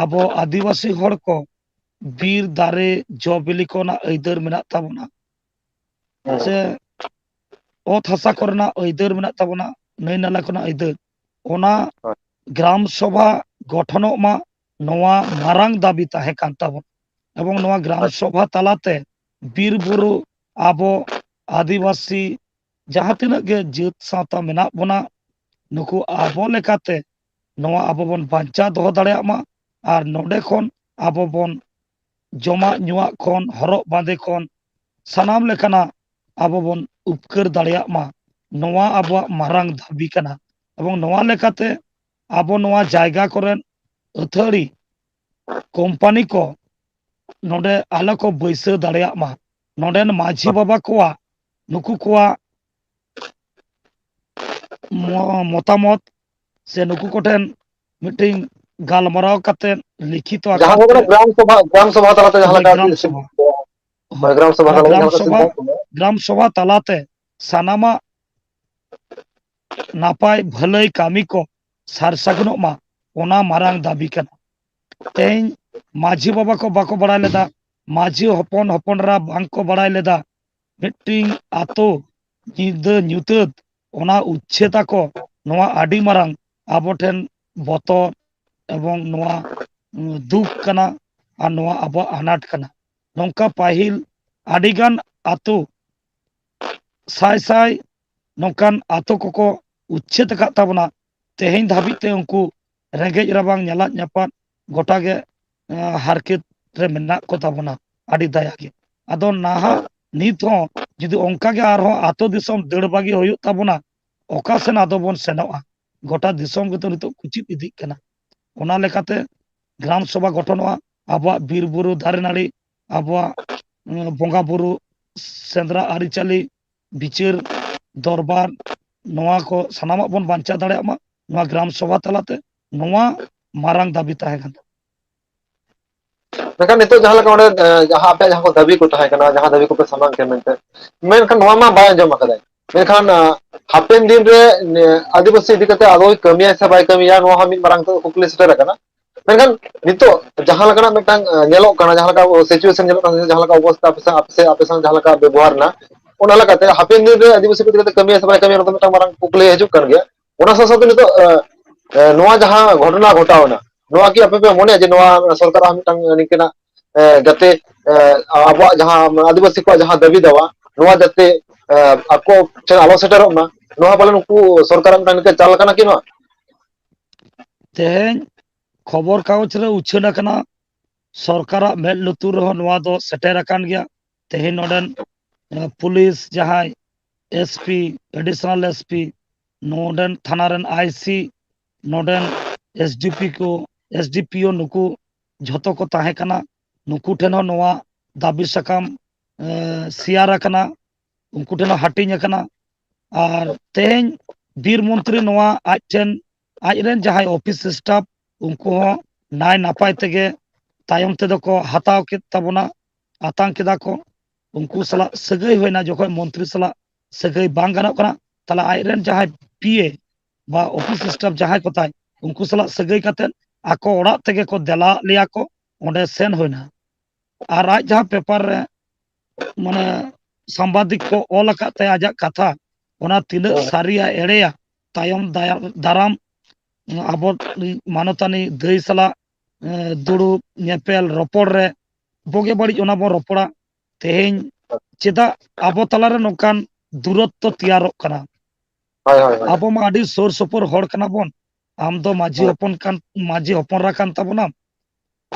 ᱟᱵᱚ ᱟᱹᱫᱤᱵᱟᱹᱥᱤ ᱦᱚᱲ ᱠᱚ ᱵᱤᱨ ᱫᱟᱨᱮ ᱡᱚ ᱵᱤᱞᱤ ᱠᱚᱨᱮᱱᱟᱜ ᱟᱹᱭᱫᱟᱹᱨ ᱢᱮᱱᱟᱜ ᱛᱟᱵᱚᱱᱟ, ᱦᱮᱸ᱾ ᱥᱮ ᱚᱛ ᱦᱟᱥᱟ ᱠᱚᱨᱮᱱᱟᱜ ᱟᱹᱭᱫᱟᱹᱨ ᱢᱮᱱᱟᱜ ᱛᱟᱵᱚᱱᱟ, ᱱᱟᱹᱭ ᱱᱟᱞᱟ ᱠᱚᱨᱮᱱᱟᱜ ᱟᱹᱭᱫᱟᱹᱨ, ᱚᱱᱟ ᱦᱳᱭ᱾ ᱜᱨᱟᱢ ᱥᱚᱵᱷᱟ ᱜᱚᱴᱷᱚᱱᱚᱜ ᱢᱟ, ᱱᱚᱣᱟ ᱢᱟᱨᱟᱝ ᱫᱟᱹᱵᱤ ᱛᱟᱦᱮᱸ ᱠᱟᱱ ᱛᱟᱵᱚᱱᱟ᱾ ᱮᱵᱚᱝ ᱱᱚᱣᱟ ᱜᱨᱟᱢ ᱦᱳᱭ᱾ ᱥᱚᱵᱷᱟ ᱛᱟᱞᱟᱛᱮ ᱵᱤᱨ ᱵᱩᱨᱩ, ᱟᱵᱚ ᱟᱹᱫᱤᱵᱟᱹᱥᱤ ᱡᱟᱦᱟᱸ ᱛᱤᱱᱟᱹᱜ ᱜᱮ ᱡᱟᱹᱛ ᱥᱟᱶᱛᱟ ᱢᱮᱱᱟᱜ ᱵᱚᱱᱟ, ᱱᱩᱠᱩ ᱟᱵᱚ ᱞᱮᱠᱟᱛᱮ ᱱᱚᱣᱟ ᱟᱵᱚ ᱵᱚᱱ ᱵᱟᱧᱪᱟᱣ ᱫᱚᱦᱚ ᱫᱟᱲᱮᱭᱟᱜ ᱢᱟ᱾ ᱟᱨ ᱱᱚᱰᱮ ᱠᱷᱚᱱ ᱟᱵᱚ ᱵᱚᱱ ᱡᱚᱢᱟᱜ ᱧᱩᱣᱟᱜ ᱠᱷᱚᱱ, ᱦᱚᱨᱚᱜ ᱵᱟᱸᱫᱮ ᱠᱷᱚᱱ, ᱥᱟᱱᱟᱢ ᱞᱮᱠᱟᱱᱟᱜ ᱟᱵᱚ ᱵᱚᱱ ᱩᱯᱠᱟᱹᱨ ᱫᱟᱲᱮᱭᱟᱜ ᱢᱟ, ᱱᱚᱣᱟ ᱟᱵᱚᱣᱟᱜ ᱢᱟᱨᱟᱝ ᱫᱟᱹᱵᱤ ᱠᱟᱱᱟ᱾ ᱮᱵᱚᱝ ᱱᱚᱣᱟ ᱞᱮᱠᱟᱛᱮ ᱟᱵᱚ ᱱᱚᱣᱟ ᱡᱟᱭᱜᱟ ᱠᱚᱨᱮᱱ ᱟᱹᱛᱷᱟᱹᱲᱤ ᱠᱳᱢᱯᱟᱱᱤ ᱠᱚ ᱱᱚᱰᱮ ᱟᱞᱚ ᱠᱚ ᱵᱟᱹᱭᱥᱟᱹᱣ ᱫᱟᱲᱮᱭᱟᱜ ᱢᱟ᱾ ᱱᱚᱰᱮᱱ ᱢᱟᱹᱡᱷᱤ ᱵᱟᱵᱟ ᱠᱚᱣᱟᱜ, ᱱᱩᱠᱩ ᱠᱚᱣᱟᱜ ᱢᱚ-, ᱢᱚᱛᱟᱢᱚᱛ ᱥᱮ ᱱᱩᱠᱩ ᱠᱚᱴᱷᱮᱱ ᱢᱤᱫᱴᱤᱱ ᱜᱟᱞᱢᱟᱨᱟᱣ ᱠᱟᱛᱮ ᱞᱤᱠᱷᱤᱛᱚ ᱡᱟᱦᱟᱸ ᱟᱠᱟᱨ ᱫᱚ ᱛᱮ, ᱢᱟᱱᱮ ᱜᱨᱟᱢ ᱥᱚᱵᱷᱟ, ᱜᱨᱟᱢ ᱥᱚᱵᱷᱟ ᱛᱟᱞᱟᱛᱮ ᱡᱟᱦᱟᱸ ᱦᱳᱭ, ᱞᱮᱠᱟ ᱜᱨᱟᱢ ᱥᱚᱵᱷᱟ, ᱦᱳᱭ, ᱜᱨᱟᱢ ᱥᱚᱵᱷᱟ ᱚᱱᱟ ᱛᱟᱞᱟᱛᱮ ᱜᱨᱟᱢ ᱡᱟᱦᱟᱸ ᱞᱮᱠᱟ ᱥᱚᱵᱷᱟ, ᱥᱤᱫᱽᱫᱷᱟᱱᱛᱚ ᱢᱮᱱᱟᱜᱼᱟ᱾ ᱜᱨᱟᱢ ᱥᱚᱵᱷᱟ ᱛᱟᱞᱟᱛᱮ ᱥᱟᱱᱟᱢᱟᱜ ᱱᱟᱯᱟᱭ ᱵᱷᱟᱹᱞᱟᱹᱭ ᱠᱟᱹᱢᱤ ᱠᱚ ᱥᱟᱨ ᱥᱟᱹᱜᱩᱱᱚᱜ ᱢᱟ, ᱚᱱᱟ ᱢᱟᱨᱟᱝ ᱫᱟᱹᱵᱤ ᱠᱟᱱᱟ᱾ ᱛᱮᱦᱮᱧ ᱢᱟᱹᱡᱷᱤ ᱵᱟᱵᱟ ᱠᱚ ᱵᱟᱠᱚ ᱵᱟᱲᱟᱭ ᱞᱮᱫᱟ, ᱢᱟᱹᱡᱷᱤ ᱦᱚᱯᱚᱱ ᱦᱚᱯᱚᱱ ᱮᱨᱟ ᱵᱟᱝ ᱠᱚ ᱵᱟᱲᱟᱭ ᱞᱮᱫᱟ, ᱢᱤᱫᱴᱤᱱ ᱟᱛᱳ ᱧᱤᱫᱟᱹ ᱧᱩᱛᱟᱹᱛ ᱚᱱᱟ ᱩᱪᱪᱷᱮᱫ ᱟᱠᱚ, ᱱᱚᱣᱟ ᱟᱹᱰᱤ ᱢᱟᱨᱟᱝ ᱟᱵᱚ ᱴᱷᱮᱱ ᱵᱚᱛᱚᱨ ᱮᱵᱚᱝ ᱱᱚᱣᱟ, ᱩᱸ, ᱫᱩᱠ ᱠᱟᱱᱟ ᱟᱨ ᱱᱚᱣᱟ ᱟᱵᱚᱣᱟᱜ ᱟᱱᱟᱴ ᱠᱟᱱᱟ᱾ ᱱᱚᱝᱠᱟ ᱯᱟᱹᱦᱤᱞ ᱟᱹᱰᱤᱜᱟᱱ ᱟᱛᱳ, ᱥᱟᱭ ᱥᱟᱭ ᱱᱚᱝᱠᱟᱱ ᱟᱛᱳ ᱠᱚᱠᱚ ᱩᱪᱪᱷᱮᱫ ᱟᱠᱟᱫ ᱛᱟᱵᱚᱱᱟ᱾ ᱛᱮᱦᱮᱧ ᱫᱷᱟᱹᱵᱤᱡ ᱛᱮ ᱩᱱᱠᱩ ᱨᱮᱸᱜᱮᱡ ᱨᱟᱵᱟᱝ, ᱧᱟᱞᱟᱫ ᱧᱟᱯᱟᱫ ᱜᱚᱴᱟ ᱜᱮ, ᱮᱸ, ᱦᱟᱨᱠᱮᱛ ᱨᱮ ᱢᱮᱱᱟᱜ ᱠᱚ ᱛᱟᱵᱚᱱᱟ, ᱟᱹᱰᱤ ᱫᱟᱭᱟ ᱜᱮ᱾ ᱟᱫᱚ ᱱᱟᱦᱟᱜ ᱱᱤᱛ ᱦᱚᱸ ᱡᱩᱫᱤ ᱚᱱᱠᱟ ᱜᱮ ᱟᱨᱦᱚᱸ ᱟᱛᱳ ᱫᱤᱥᱚᱢ ᱫᱟᱹᱲ ᱵᱟᱹᱜᱤ ᱦᱩᱭᱩᱜ ᱛᱟᱵᱚᱱᱟ, ᱚᱠᱟ ᱥᱮᱱ ᱟᱫᱚ ᱵᱚᱱ ᱥᱮᱱᱚᱜᱼᱟ? ᱜᱚᱴᱟ ᱫᱤᱥᱚᱢ ᱜᱮᱛᱚ ᱱᱤᱛᱚᱜ ᱠᱩᱪᱤᱛ ᱤᱫᱤᱜ ᱠᱟᱱᱟ᱾ ᱚᱱᱟ ᱞᱮᱠᱟᱛᱮ ᱜᱨᱟᱢ ᱥᱚᱵᱷᱟ ᱜᱚᱴᱷᱚᱱᱚᱜᱼᱟ, ᱟᱵᱚᱣᱟᱜ ᱵᱤᱨ ᱵᱩᱨᱩ ᱫᱟᱨᱮ ᱱᱟᱹᱲᱤ, ᱟᱵᱚᱣᱟᱜ, ᱩᱸ, ᱵᱚᱸᱜᱟ ᱵᱩᱨᱩ, ᱥᱮᱸᱫᱽᱨᱟ ᱟᱹᱨᱤᱪᱟᱹᱞᱤ, ᱵᱤᱪᱟᱹᱨ ᱫᱚᱨᱵᱟᱨ, ᱱᱚᱣᱟ ᱠᱚ ᱥᱟᱱᱟᱢᱟᱜ ᱵᱚᱱ ᱵᱟᱧᱪᱟᱣ ᱫᱟᱲᱮᱭᱟᱜ ᱢᱟ ᱱᱚᱣᱟ ᱜᱨᱟᱢ ᱥᱚᱵᱷᱟ ᱛᱟᱞᱟᱛᱮ, ᱱᱚᱣᱟ ᱢᱟᱨᱟᱝ ᱫᱟᱹᱵᱤ ᱛᱟᱦᱮᱸ ᱠᱟᱱ ᱛᱟᱵᱚᱱᱟ᱾ ᱢᱮᱱᱠᱷᱟᱱ ᱱᱤᱛᱚᱜ ᱡᱟᱦᱟᱸ ᱞᱮᱠᱟ ᱚᱸᱰᱮ, ᱮ, ᱡᱟᱦᱟᱸ ᱟᱯᱮᱭᱟᱜ ᱡᱟᱦᱟᱸ ᱠᱚ ᱫᱟᱹᱵᱤ ᱠᱚ ᱛᱟᱦᱮᱸ ᱠᱟᱱᱟ, ᱡᱟᱦᱟᱸ ᱫᱟᱹᱵᱤ ᱠᱚᱯᱮ ᱥᱟᱢᱟᱝ ᱠᱮᱫ ᱢᱮᱱᱛᱮ, ᱢᱮᱱᱠᱷᱟᱱ ᱱᱚᱣᱟ ᱢᱟ ᱵᱟᱭ ᱟᱸᱡᱚᱢ ᱟᱠᱟᱫᱟᱭ᱾ ᱢᱮᱱᱠᱷᱟᱱ, ᱟ, ᱦᱟᱯᱮᱱ ᱫᱤᱱ ᱨᱮ, ᱮ, ᱟᱹᱫᱤᱵᱟᱹᱥᱤ ᱤᱫᱤ ᱠᱟᱛᱮ ᱟᱫᱚᱭ ᱠᱟᱹᱢᱤᱭᱟ ᱥᱮ ᱵᱟᱭ ᱠᱟᱹᱢᱤᱭᱟ, ᱱᱚᱣᱟ ᱦᱚᱸ ᱢᱤᱫ ᱢᱟᱨᱟᱝ ᱠᱩᱠᱞᱤ ᱥᱮᱴᱮᱨ ᱟᱠᱟᱱᱟ᱾ ᱢᱮᱱᱠᱷᱟᱱ ᱱᱤᱛᱚᱜ ᱡᱟᱦᱟᱸ ᱞᱮᱠᱟᱱᱟᱜ ᱢᱤᱫᱴᱟᱝ, ᱮ, ᱧᱮᱞᱚᱜ ᱠᱟᱱᱟ, ᱡᱟᱦᱟᱸ ᱞᱮᱠᱟ situation ᱧᱮᱞᱚᱜ ᱠᱟᱱᱟ, ᱡᱟᱦᱟᱸ ᱞᱮᱠᱟ ᱚᱵᱚᱥᱛᱟ ᱟᱯᱮ ᱥᱟᱶ, ᱟᱯᱮ ᱥᱮ, ᱟᱯᱮ ᱥᱟᱶ ᱡᱟᱦᱟᱸ ᱞᱮᱠᱟ ᱵᱮᱵᱚᱦᱟᱨ ᱨᱮᱱᱟᱜ, ᱚᱱᱟ ᱞᱮᱠᱟᱛᱮ ᱦᱟᱯᱮᱱ ᱫᱤᱱ ᱨᱮ ᱟᱹᱫᱤᱵᱟᱹᱥᱤ ᱠᱚ ᱤᱫᱤ ᱠᱟᱛᱮ ᱠᱟᱹᱢᱤᱭᱟ ᱥᱮ ᱵᱟᱭ ᱠᱟᱹᱢᱤᱭᱟ, ᱚᱱᱟ ᱫᱚ ᱢᱤᱫᱴᱟᱝ ᱢᱟᱨᱟᱝ ᱠᱩᱠᱞᱤ ᱦᱤᱡᱩᱜ ᱠᱟᱱ ᱜᱮᱭᱟ᱾ ᱚᱱᱟ ᱥᱟᱶ ᱥᱟᱶᱛᱮ ᱱᱤᱛᱚᱜ, ᱮ, ᱮ, ᱱᱚᱣᱟ ᱡᱟᱦᱟᱸ ᱜᱷᱚᱴᱚᱱᱟ ᱜᱷᱚᱴᱟᱣ ᱮᱱᱟ, ᱱᱚᱣᱟ ᱠᱤ ᱟᱯᱮ ᱯᱮ ᱢᱚᱱᱮᱭᱟ ᱡᱮ ᱱᱚᱣᱟ ᱥᱚᱨᱠᱟᱨᱟᱜ ᱢᱤᱫᱴᱟᱝ ᱱᱤᱝᱠᱟᱹᱱᱟᱜ, ᱮ, ᱡᱟᱛᱮ, ᱮ, ᱟᱵᱚᱣᱟᱜ ᱡᱟᱦᱟᱸ ᱟᱹᱫᱤᱵᱟᱹᱥᱤ ᱠᱚᱣᱟᱜ ᱡᱟᱦᱟᱸ ᱫᱟᱹᱵᱤ ᱫᱟᱣᱟ, ᱱᱚᱣᱟ ᱡᱟᱛᱮ, ᱮ, ᱟᱠᱚ ᱴᱷᱮᱱ ᱟᱞᱚ ᱥᱮᱴᱮᱨᱚᱜ ᱢᱟ, ᱱᱚᱣᱟ ᱯᱟᱞᱮᱱ ᱩᱱᱠᱩ ᱥᱚᱨᱠᱟᱨᱟᱜ ᱢᱤᱫᱴᱟᱝ ᱱᱤᱝᱠᱟᱹ ᱪᱟᱞ ᱠᱟᱱᱟ ᱠᱤ ᱱᱚᱣᱟ? ᱛᱮᱦᱮᱧ ᱠᱷᱚᱵᱚᱨ ᱠᱟᱜᱚᱡᱽ ᱨᱮ ᱩᱪᱷᱟᱹᱱ ᱟᱠᱟᱱᱟ, ᱥᱚᱨᱠᱟᱨᱟᱜ ᱢᱮᱫ ᱞᱩᱛᱩᱨ ᱨᱮᱦᱚᱸ ᱱᱚᱣᱟ ᱫᱚ ᱥᱮᱴᱮᱨ ᱟᱠᱟᱱ ᱜᱮᱭᱟ᱾ ᱛᱮᱦᱮᱧ ᱱᱚᱰᱮᱱ, ᱮ, ᱯᱩᱞᱤᱥ ᱡᱟᱦᱟᱸᱭ S P, additional S P, ᱱᱚᱰᱮᱱ ᱛᱷᱟᱱᱟ ᱨᱮᱱ I C, ᱱᱚᱰᱮᱱ S D P ᱠᱚ, S D P O, ᱱᱩᱠᱩ ᱡᱷᱚᱛᱚ ᱠᱚ ᱛᱟᱦᱮᱸ ᱠᱟᱱᱟ᱾ ᱱᱩᱠᱩ ᱴᱷᱮᱱ ᱦᱚᱸ ᱱᱚᱣᱟ ᱫᱟᱹᱵᱤ ᱥᱟᱠᱟᱢ, ᱮ, ᱥᱮᱭᱟᱨ ᱟᱠᱟᱱᱟ, ᱩᱱᱠᱩ ᱴᱷᱮᱱ ᱦᱚᱸ ᱦᱟᱹᱴᱤᱧ ᱟᱠᱟᱱᱟ᱾ ᱟᱨ ᱛᱮᱦᱮᱧ ᱵᱤᱨ ᱢᱚᱱᱛᱨᱤ ᱱᱚᱣᱟ ᱟᱡ ᱴᱷᱮᱱ, ᱟᱡ ᱨᱮᱱ ᱡᱟᱦᱟᱸᱭ office staff, ᱩᱱᱠᱩ ᱦᱚᱸ ᱱᱟᱭ ᱱᱟᱯᱟᱭ ᱛᱮᱜᱮ ᱛᱟᱭᱚᱢ ᱛᱮᱫᱚ ᱠᱚ ᱦᱟᱛᱟᱣ ᱠᱮᱫ ᱛᱟᱵᱚᱱᱟ, ᱟᱛᱟᱝ ᱠᱮᱫᱟ ᱠᱚ᱾ ᱩᱱᱠᱩ ᱥᱟᱞᱟᱜ ᱥᱟᱹᱜᱟᱹᱭ ᱦᱩᱭᱱᱟ, ᱡᱚᱠᱷᱚᱱ ᱢᱚᱱᱛᱨᱤ ᱥᱟᱞᱟᱜ ᱥᱟᱹᱜᱟᱹᱭ ᱵᱟᱝ ᱜᱟᱱᱚᱜ ᱠᱟᱱᱟ, ᱛᱟᱦᱞᱮ ᱟᱡ ᱨᱮᱱ ᱡᱟᱦᱟᱸᱭ P A ᱵᱟ office staff ᱡᱟᱦᱟᱸᱭ ᱠᱚ ᱛᱟᱭ, ᱩᱱᱠᱩ ᱥᱟᱞᱟᱜ ᱥᱟᱹᱜᱟᱹᱭ ᱠᱟᱛᱮ ᱟᱠᱚ ᱚᱲᱟᱜ ᱛᱮᱜᱮ ᱠᱚ ᱫᱮᱞᱟ ᱞᱮᱭᱟ ᱠᱚ, ᱚᱸᱰᱮ ᱥᱮᱱ ᱦᱩᱭᱱᱟ᱾ ᱟᱨ ᱟᱡ ᱡᱟᱦᱟᱸ ᱯᱮᱯᱟᱨ ᱨᱮ ᱢᱟᱱᱮ ᱥᱟᱢᱵᱟᱫᱤᱠ ᱠᱚ ᱚᱞ ᱟᱠᱟᱫ ᱛᱟᱭᱟ ᱟᱡᱟᱜ ᱠᱟᱛᱷᱟ, ᱚᱱᱟ ᱛᱤᱱᱟᱹᱜ ᱦᱳᱭ᱾ ᱥᱟᱹᱨᱤᱭᱟ ᱮᱲᱮᱭᱟ, ᱛᱟᱭᱚᱢ ᱫᱟᱭᱟ-, ᱫᱟᱨᱟᱢ ᱟᱵᱚ ᱢᱟᱱᱚᱛᱟᱱᱤ ᱫᱟᱹᱭ ᱥᱟᱞᱟᱜ, ᱮ, ᱫᱩᱲᱩᱵ, ᱧᱮᱯᱮᱞ, ᱨᱚᱯᱚᱲ ᱨᱮ ᱵᱩᱜᱤ ᱵᱟᱹᱲᱤᱡ ᱚᱱᱟ ᱵᱚᱱ ᱨᱚᱯᱚᱲᱟ᱾ ᱛᱮᱦᱮᱧ ᱪᱮᱫᱟᱜ ᱟᱵᱚ ᱛᱟᱞᱟᱨᱮ ᱱᱚᱝᱠᱟᱱ ᱫᱩᱨᱚᱛᱛᱚ ᱛᱮᱭᱟᱨᱚᱜ ᱠᱟᱱᱟ? ᱦᱳᱭ, ᱦᱳᱭ, ᱦᱳᱭ᱾ ᱟᱵᱚ ᱢᱟ ᱟᱹᱰᱤ ᱥᱩᱨ ᱥᱩᱯᱩᱨ ᱦᱚᱲ ᱠᱟᱱᱟ ᱵᱚᱱ᱾ ᱟᱢ ᱫᱚ ᱢᱟᱹᱡᱷᱤ ᱦᱳᱭ᱾ ᱦᱚᱯᱚᱱ ᱠᱟᱱ, ᱢᱟᱹᱡᱷᱤ ᱦᱚᱯᱚᱱ ᱮᱨᱟ ᱠᱟᱱ ᱛᱟᱵᱚᱱᱟᱢ᱾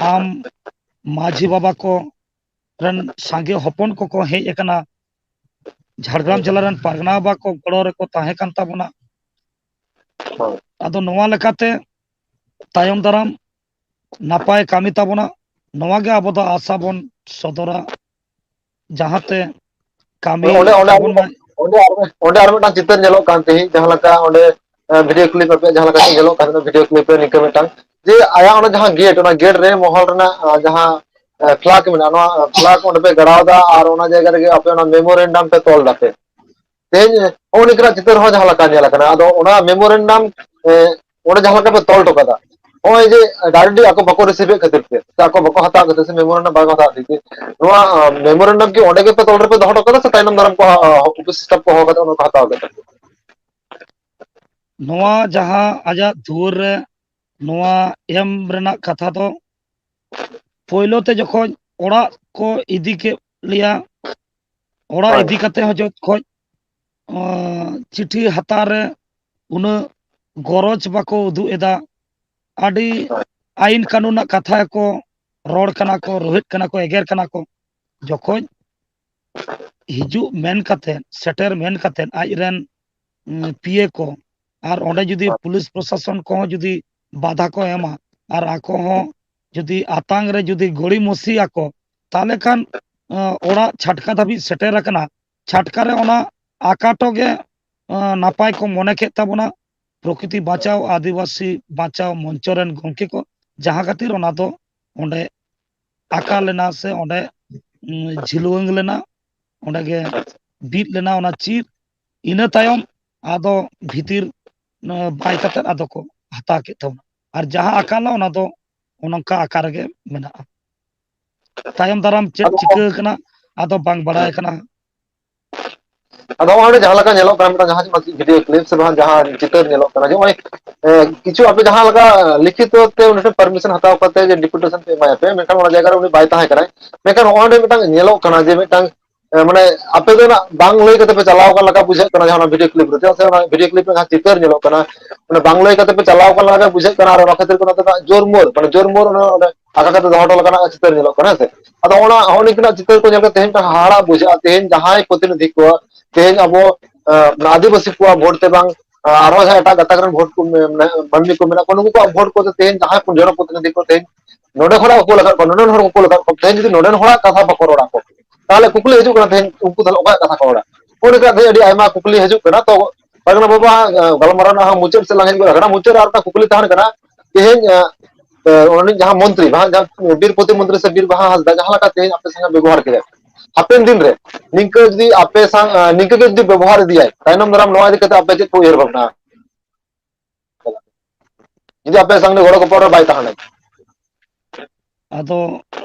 ᱟᱢ ᱢᱟᱹᱡᱷᱤ ᱵᱟᱵᱟ ᱠᱚ ᱨᱮᱱ ᱥᱟᱸᱜᱮ ᱦᱚᱯᱚᱱ ᱠᱚᱠᱚ ᱦᱮᱡ ᱟᱠᱟᱱᱟ᱾ ᱡᱷᱟᱲᱜᱨᱟᱢ ᱡᱮᱞᱟ ᱨᱮᱱ ᱯᱟᱨᱜᱟᱱᱟ ᱵᱟᱵᱟ ᱠᱚ ᱜᱚᱲᱚ ᱨᱮᱠᱚ ᱛᱟᱦᱮᱸ ᱠᱟᱱ ᱛᱟᱵᱚᱱᱟ᱾ ᱦᱳᱭ᱾ ᱟᱫᱚ ᱱᱚᱣᱟ ᱞᱮᱠᱟᱛᱮ ᱛᱟᱭᱚᱢ ᱫᱟᱨᱟᱢ ᱱᱟᱯᱟᱭ ᱠᱟᱹᱢᱤ ᱛᱟᱵᱚᱱᱟ, ᱱᱚᱣᱟ ᱜᱮ ᱟᱵᱚ ᱫᱚ ᱟᱥᱟ ᱵᱚᱱ ᱥᱚᱫᱚᱨᱟ, ᱡᱟᱦᱟᱸᱛᱮ ᱠᱟᱹᱢᱤ ᱚᱸᱰᱮ, ᱚᱸᱰᱮ ᱟᱨ ᱛᱟᱵᱚᱱ ᱢᱟ᱾ ᱢᱤᱫᱴᱟᱝ, ᱚᱸᱰᱮ ᱟᱨ, ᱚᱸᱰᱮ ᱟᱨ ᱢᱤᱫᱴᱟᱝ ᱪᱤᱛᱟᱹᱨ ᱧᱮᱞᱚᱜ ᱠᱟᱱ ᱛᱟᱦᱮᱸᱫ, ᱡᱟᱦᱟᱸ ᱞᱮᱠᱟ ᱚᱸᱰᱮ, ᱮ, video clip ᱟᱯᱮᱭᱟᱜ ᱡᱟᱦᱟᱸ ᱞᱮᱠᱟ ᱧᱮᱞᱚᱜ ᱠᱟᱱ ᱛᱟᱦᱮᱸᱫ, video clip ᱨᱮ ᱱᱤᱝᱠᱟᱹ ᱢᱤᱫᱴᱟᱝ, ᱡᱮ ᱟᱭᱟᱜ ᱚᱱᱟ ᱡᱟᱦᱟᱸ gate, ᱚᱱᱟ gate ᱨᱮ ᱢᱚᱦᱚᱞ ᱨᱮᱱᱟᱜ, ᱟ, ᱡᱟᱦᱟᱸ, ᱮ, flag ᱢᱮᱱᱟᱜᱼᱟ, ᱱᱚᱣᱟ, ᱮ, flag ᱚᱸᱰᱮ ᱯᱮ ᱜᱟᱲᱟᱣ ᱮᱫᱟ ᱟᱨ ᱚᱱᱟ ᱡᱟᱭᱜᱟ ᱨᱮᱜᱮ ᱟᱯᱮ ᱚᱱᱟ memorandum ᱯᱮ ᱛᱚᱞ ᱫᱟᱯᱮ᱾ ᱛᱮᱦᱮᱧ ᱱᱚᱜᱼᱚ ᱱᱤᱝᱠᱟᱱᱟᱜ ᱪᱤᱛᱟᱹᱨ ᱦᱚᱸ ᱡᱟᱦᱟᱸ ᱞᱮᱠᱟ ᱧᱮᱞ ᱟᱠᱟᱱᱟ, ᱟᱫᱚ ᱚᱱᱟ memorandum, ᱮ, ᱚᱸᱰᱮ ᱡᱟᱦᱟᱸ ᱞᱮᱠᱟ ᱯᱮ ᱛᱚᱞ ᱦᱚᱴᱚ ᱠᱟᱫᱟ, ᱱᱚᱜᱼᱚᱭ ᱡᱮ directly ᱟᱠᱚ ᱵᱟᱠᱚ receive ᱮᱫ ᱠᱷᱟᱹᱛᱤᱨ ᱛᱮ, ᱥᱮ ᱟᱠᱚ ᱵᱟᱠᱚ ᱦᱟᱛᱟᱣ ᱠᱷᱟᱹᱛᱤᱨ, ᱥᱮ memorandum ᱵᱟᱠᱚ ᱦᱟᱛᱟᱣ ᱠᱷᱟᱹᱛᱤᱨ ᱛᱮ, ᱱᱚᱣᱟ, ᱟᱸ, memorandum ᱠᱤ ᱚᱸᱰᱮ ᱜᱮᱯᱮ ᱛᱚᱞ ᱨᱮᱯᱮ ᱫᱚᱦᱚ ᱦᱚᱴᱚ ᱠᱟᱫᱟ, ᱥᱮ ᱛᱟᱭᱱᱚᱢ ᱫᱟᱨᱟᱢ ᱠᱚ, ᱟᱸ, office staff ᱠᱚ ᱦᱚᱦᱚ ᱠᱟᱛᱮ ᱚᱱᱟ ᱠᱚ ᱦᱟᱛᱟᱣ ᱠᱮᱫᱟ? ᱱᱚᱣᱟ ᱡᱟᱦᱟᱸ ᱟᱡᱟᱜ ᱫᱩᱣᱟᱹᱨ ᱨᱮ ᱱᱚᱣᱟ ᱮᱢ ᱨᱮᱱᱟᱜ ᱠᱟᱛᱷᱟ ᱫᱚ, ᱯᱳᱭᱞᱳ ᱛᱮ ᱡᱚᱠᱷᱚᱱ ᱚᱲᱟᱜ ᱠᱚ ᱤᱫᱤ ᱠᱮᱫ ᱞᱮᱭᱟ, ᱚᱲᱟᱜ ᱦᱳᱭ᱾ ᱤᱫᱤ ᱠᱟᱛᱮ ᱦᱚᱸ ᱡᱚᱠᱷᱚᱱ, ᱟᱸ, ᱪᱤᱴᱷᱤ ᱦᱟᱛᱟᱣ ᱨᱮ ᱩᱱᱟᱹᱜ ᱜᱚᱨᱚᱡᱽ ᱵᱟᱠᱚ ᱩᱫᱩᱜ ᱮᱫᱟ, ᱟᱹᱰᱤ ᱦᱳᱭ᱾ ᱟᱭᱤᱱ ᱠᱟᱹᱱᱩᱱ ᱨᱮᱱᱟᱜ ᱠᱟᱛᱷᱟ ᱠᱚ ᱨᱚᱲ ᱠᱟᱱᱟ ᱠᱚ, ᱨᱳᱦᱮᱫ ᱠᱟᱱᱟ ᱠᱚ, ᱮᱜᱮᱨ ᱠᱟᱱᱟ ᱠᱚ᱾ ᱡᱚᱠᱷᱚᱱ ᱦᱤᱡᱩᱜ ᱢᱮᱱ ᱠᱟᱛᱮ, ᱥᱮᱴᱮᱨ ᱢᱮᱱ ᱠᱟᱛᱮ, ᱟᱡ ᱨᱮᱱ, ᱩᱸ, ᱯᱤᱭᱮ ᱠᱚ, ᱟᱨ ᱚᱸᱰᱮ ᱡᱩᱫᱤ ᱯᱩᱞᱤᱥ ᱯᱨᱚᱥᱟᱥᱚᱱ ᱠᱚᱦᱚᱸ ᱡᱩᱫᱤ ᱵᱟᱫᱷᱟ ᱠᱚ ᱮᱢᱟ, ᱟᱨ ᱟᱠᱚ ᱦᱚᱸ ᱡᱩᱫᱤ ᱟᱛᱟᱝ ᱨᱮ ᱡᱩᱫᱤ ᱜᱚᱲᱤ ᱢᱚᱥᱤ ᱟᱠᱚ, ᱛᱟᱦᱚᱞᱮ ᱠᱷᱟᱱ, ᱟᱸ, ᱚᱲᱟᱜ ᱪᱷᱟᱴᱠᱟ ᱫᱷᱟᱹᱵᱤᱡ ᱥᱮᱴᱮᱨ ᱟᱠᱟᱱᱟ᱾ ᱪᱷᱟᱴᱠᱟ ᱨᱮ ᱚᱱᱟ ᱟᱠᱟᱴᱚ ᱜᱮ, ᱟᱸ, ᱱᱟᱯᱟᱭ ᱠᱚ ᱢᱚᱱᱮ ᱠᱮᱫ ᱛᱟᱵᱚᱱᱟ᱾ ᱯᱨᱚᱠᱨᱤᱛᱤ ᱵᱟᱸᱪᱟᱣ, ᱟᱹᱫᱤᱵᱟᱹᱥᱤ ᱵᱟᱸᱪᱟᱣ ᱢᱚᱧᱪᱚ ᱨᱮᱱ ᱜᱚᱢᱠᱮ ᱠᱚ, ᱡᱟᱦᱟᱸ ᱠᱷᱟᱹᱛᱤᱨ ᱚᱱᱟ ᱫᱚ ᱚᱸᱰᱮ ᱟᱠᱟ ᱞᱮᱱᱟ ᱥᱮ ᱚᱸᱰᱮ, ᱩᱸ, ᱡᱷᱤᱞᱣᱟᱹᱝ ᱞᱮᱱᱟ, ᱚᱸᱰᱮ ᱜᱮ ᱵᱤᱫ ᱞᱮᱱᱟ ᱚᱱᱟ ᱪᱤᱨ᱾ ᱤᱱᱟᱹ ᱛᱟᱭᱚᱢ ᱟᱫᱚ ᱵᱷᱤᱛᱤᱨ, ᱟᱸ, ᱵᱟᱭ ᱠᱟᱛᱮ ᱟᱫᱚ ᱠᱚ ᱦᱟᱛᱟᱣ ᱠᱮᱫ ᱛᱟᱵᱚᱱᱟ᱾ ᱟᱨ ᱡᱟᱦᱟᱸ ᱟᱠᱟ ᱞᱮᱱᱟ, ᱚᱱᱟ ᱫᱚ ᱚᱱᱠᱟ ᱟᱠᱟ ᱨᱮᱜᱮ ᱢᱮᱱᱟᱜᱼᱟ᱾ ᱛᱟᱭᱚᱢ ᱫᱟᱨᱟᱢ ᱪᱮᱫ ᱟᱫᱚ ᱪᱤᱠᱟᱹ ᱟᱠᱟᱱᱟ, ᱟᱫᱚ ᱵᱟᱝ ᱵᱟᱲᱟᱭ ᱠᱟᱱᱟ᱾ ᱟᱫᱚ ᱱᱚᱜᱼᱚᱭ ᱡᱟᱦᱟᱸ ᱞᱮᱠᱟ ᱧᱮᱞᱚᱜ ᱠᱟᱱᱟ, ᱢᱤᱫᱴᱟᱝ ᱡᱟᱦᱟᱸ ᱵᱷᱤᱰᱤᱭᱳ ᱠᱞᱤᱯ ᱥᱮ ᱵᱟᱝ ᱡᱟᱦᱟᱸ ᱪᱤᱛᱟᱹᱨ ᱧᱮᱞᱚᱜ ᱠᱟᱱᱟ, ᱡᱮ ᱱᱚᱜᱼᱚᱭ, ᱮ, ᱠᱤᱪᱷᱩ ᱟᱯᱮ ᱡᱟᱦᱟᱸ ᱞᱮᱠᱟ ᱞᱤᱠᱷᱤᱛᱚ ᱛᱮ ᱩᱱᱤ ᱴᱷᱮᱱ ᱯᱟᱨᱢᱤᱥᱚᱱ ᱦᱟᱛᱟᱣ ᱠᱟᱛᱮ ᱡᱮ ᱰᱮᱯᱩᱴᱮᱥᱚᱱ ᱯᱮ ᱮᱢᱟᱭᱟ ᱯᱮ, ᱢᱮᱱᱠᱷᱟᱱ ᱚᱱᱟ ᱡᱟᱭᱜᱟ ᱨᱮ ᱩᱱᱤ ᱵᱟᱭ ᱛᱟᱦᱮᱸ ᱠᱟᱱᱟᱭ᱾ ᱢᱮᱱᱠᱷᱟᱱ ᱱᱚᱜᱼᱚᱭ ᱱᱚᱰᱮ ᱢᱤᱫᱴᱟᱝ ᱧᱮᱞᱚᱜ ᱠᱟᱱᱟ ᱡᱮ ᱢᱤᱫᱴᱟᱝ, ᱮ, ᱢᱟᱱᱮ ᱟᱯᱮ ᱫᱚ ᱱᱟᱜ ᱵᱟᱝ ᱞᱟᱹᱭ ᱠᱟᱛᱮ ᱯᱮ ᱪᱟᱞᱟᱣ ᱟᱠᱟᱱ ᱞᱮᱠᱟ ᱵᱩᱡᱷᱟᱹᱜ ᱠᱟᱱᱟ, ᱡᱟᱦᱟᱸ ᱚᱱᱟ ᱵᱷᱤᱰᱤᱭᱳ ᱠᱞᱤᱯ ᱨᱮ, ᱪᱮᱫᱟᱜ ᱥᱮ ᱚᱱᱟ ᱵᱷᱤᱰᱤᱭᱳ ᱠᱞᱤᱯ ᱨᱮ ᱡᱟᱦᱟᱸ ᱪᱤᱛᱟᱹᱨ ᱧᱮᱞᱚᱜ ᱠᱟᱱᱟ, ᱚᱱᱟ ᱵᱟᱝ ᱞᱟᱹᱭ ᱠᱟᱛᱮ ᱯᱮ ᱪᱟᱞᱟᱣ ᱟᱠᱟᱱ ᱞᱮᱠᱟ ᱵᱩᱡᱷᱟᱹᱜ ᱠᱟᱱᱟ᱾ ᱟᱨ ᱚᱱᱟ ᱠᱷᱟᱹᱛᱤᱨ ᱜᱮ ᱚᱱᱟ ᱫᱚ ᱱᱟᱜ ᱡᱳᱨ ᱢᱳᱨ, ᱢᱟᱱᱮ ᱡᱳᱨ ᱢᱳᱨ ᱚᱱᱟ ᱚᱸᱰᱮ ᱟᱠᱟ ᱠᱟᱛᱮ ᱫᱚᱦᱚ ᱦᱚᱴᱚ ᱞᱮᱠᱟᱱᱟᱜ ᱪᱤᱛᱟᱹᱨ ᱧᱮᱞᱚᱜ ᱠᱟᱱᱟ, ᱦᱮᱸ ᱥᱮ᱾ ᱟᱫᱚ ᱚᱱᱟ, ᱦᱚᱸᱜᱼᱚ ᱱᱤᱝᱠᱟᱱᱟᱜ ᱪᱤᱛᱟᱹᱨ ᱠᱚ ᱧᱮᱞ ᱠᱟᱛᱮ ᱛᱮᱦᱮᱧ ᱢᱤᱫᱴᱟᱝ ᱦᱟᱦᱟᱲᱟᱜ ᱵᱩᱡᱷᱟᱹᱜᱼᱟ᱾ ᱛᱮᱦᱮᱧ ᱡᱟᱦᱟᱸᱭ ᱯᱨᱚᱛᱤᱱᱤᱫᱷᱤ ᱠᱚ, ᱛᱮᱦᱮᱧ ᱟᱵᱚ, ᱟᱸ, ᱟᱹᱫᱤᱵᱟᱹᱥᱤ ᱠᱚᱣᱟᱜ ᱵᱷᱳᱴ ᱛᱮ ᱵᱟᱝ, ᱟᱸ, ᱟᱨᱦᱚᱸ ᱡᱟᱦᱟᱸ ᱮᱴᱟᱜ ᱜᱟᱛᱟᱠ ᱨᱮᱱ ᱵᱷᱳᱴ ᱠᱚ ᱢᱮ-, ᱢᱮ-, ᱢᱟᱹᱱᱢᱤ ᱠᱚ ᱢᱮᱱᱟᱜ ᱠᱚᱣᱟ, ᱱᱩᱠᱩ ᱠᱚᱣᱟᱜ ᱵᱷᱳᱴ ᱠᱚᱛᱮ ᱛᱮᱦᱮᱧ ᱡᱟᱦᱟᱸᱭ ᱠᱚ ᱡᱚᱱᱚᱯᱨᱚᱛᱤᱱᱤᱫᱷᱤ ᱠᱚ ᱛᱮᱦᱮᱧ ᱱᱚᱰᱮ ᱠᱷᱚᱱᱟᱜ ᱠᱚ ᱠᱳᱞ ᱟᱠᱟᱫ ᱠᱚᱣᱟ, ᱱᱚᱰᱮ ᱨᱮᱱ ᱦᱚᱲ ᱠᱚ ᱠᱳᱞ ᱟᱠᱟᱫ ᱠᱚᱣᱟ, ᱛᱮᱦᱮᱧ ᱡᱩᱫᱤ ᱱᱚᱰᱮ ᱨᱮᱱ ᱦᱚᱲᱟᱜ ᱠᱟᱛᱷᱟ ᱵᱟᱠᱚ ᱨᱚᱲᱟ ᱠᱚ, ᱛᱟᱦᱚᱞᱮ ᱠᱩᱠᱞᱤ ᱦᱤᱡᱩᱜ ᱠᱟᱱᱟ, ᱛᱮᱦᱮᱧ ᱩᱱᱠᱩ ᱛᱟᱦᱚᱞᱮ ᱚᱠᱚᱭᱟᱜ ᱠᱟᱛᱷᱟ ᱠᱚ ᱨᱚᱲᱟ? ᱚᱱᱟ ᱠᱟᱛᱷᱟ ᱟᱹᱰᱤ ᱟᱭᱢᱟ ᱠᱩᱠᱞᱤ ᱦᱤᱡᱩᱜ ᱠᱟᱱᱟ᱾ ᱛᱚ, ᱯᱟᱨᱜᱟᱱᱟ ᱵᱟᱵᱟ, ᱟᱸ, ᱜᱟᱞᱢᱟᱨᱟᱣ ᱨᱮᱱᱟᱜ ᱦᱚᱸ ᱢᱩᱪᱟᱹᱫ ᱥᱮᱫ ᱞᱟᱝ ᱦᱮᱡ ᱜᱚᱫ ᱟᱠᱟᱱᱟ᱾ ᱢᱩᱪᱟᱹᱫ ᱨᱮ ᱟᱨ ᱢᱤᱫᱴᱟᱝ ᱠᱩᱠᱞᱤ ᱛᱟᱦᱮᱱ ᱠᱟᱱᱟ, ᱛᱮᱦᱮᱧ, ᱟᱸ, ᱟᱸ, ᱩᱱᱤ ᱡᱟᱦᱟᱸ ᱢᱚᱱᱛᱨᱤ, ᱵᱟᱝ, ᱡᱟᱦᱟᱸ ᱵᱤᱨ ᱯᱨᱚᱛᱤᱢᱚᱱᱛᱨᱤ ᱥᱮ ᱵᱤᱨ ᱵᱟᱦᱟ ᱦᱟᱸᱥᱫᱟ ᱡᱟᱦᱟᱸ ᱞᱮᱠᱟ ᱛᱮᱦᱮᱧ ᱟᱯᱮ ᱥᱟᱝ ᱵᱮᱵᱚᱦᱟᱨ ᱠᱮᱫᱟ, ᱦᱟᱯᱮᱱ ᱫᱤᱱ ᱨᱮ ᱱᱤᱝᱠᱟᱹ ᱡᱩᱫᱤ ᱟᱯᱮ ᱥᱟᱝ, ᱟᱸ, ᱱᱤᱝᱠᱟᱹ ᱜᱮ ᱡᱩᱫᱤ ᱵᱮᱵᱚᱦᱟᱨ ᱤᱫᱤᱭᱟᱭ, ᱛᱟᱭᱱᱚᱢ ᱫᱟᱨᱟᱢ ᱱᱚᱣᱟ ᱤᱫᱤ ᱠᱟᱛᱮ ᱟᱯᱮ ᱪᱮᱫ ᱯᱮ ᱩᱭᱦᱟᱹᱨ ᱵᱷᱟᱵᱽᱱᱟ? ᱡᱩᱫᱤ ᱟᱯᱮ ᱥᱟᱝ ᱜᱚᱲᱚ ᱜᱚᱯᱚᱲ ᱨᱮ ᱵᱟᱭ ᱛᱟᱦᱮᱱᱟ᱾ ᱟᱫᱚ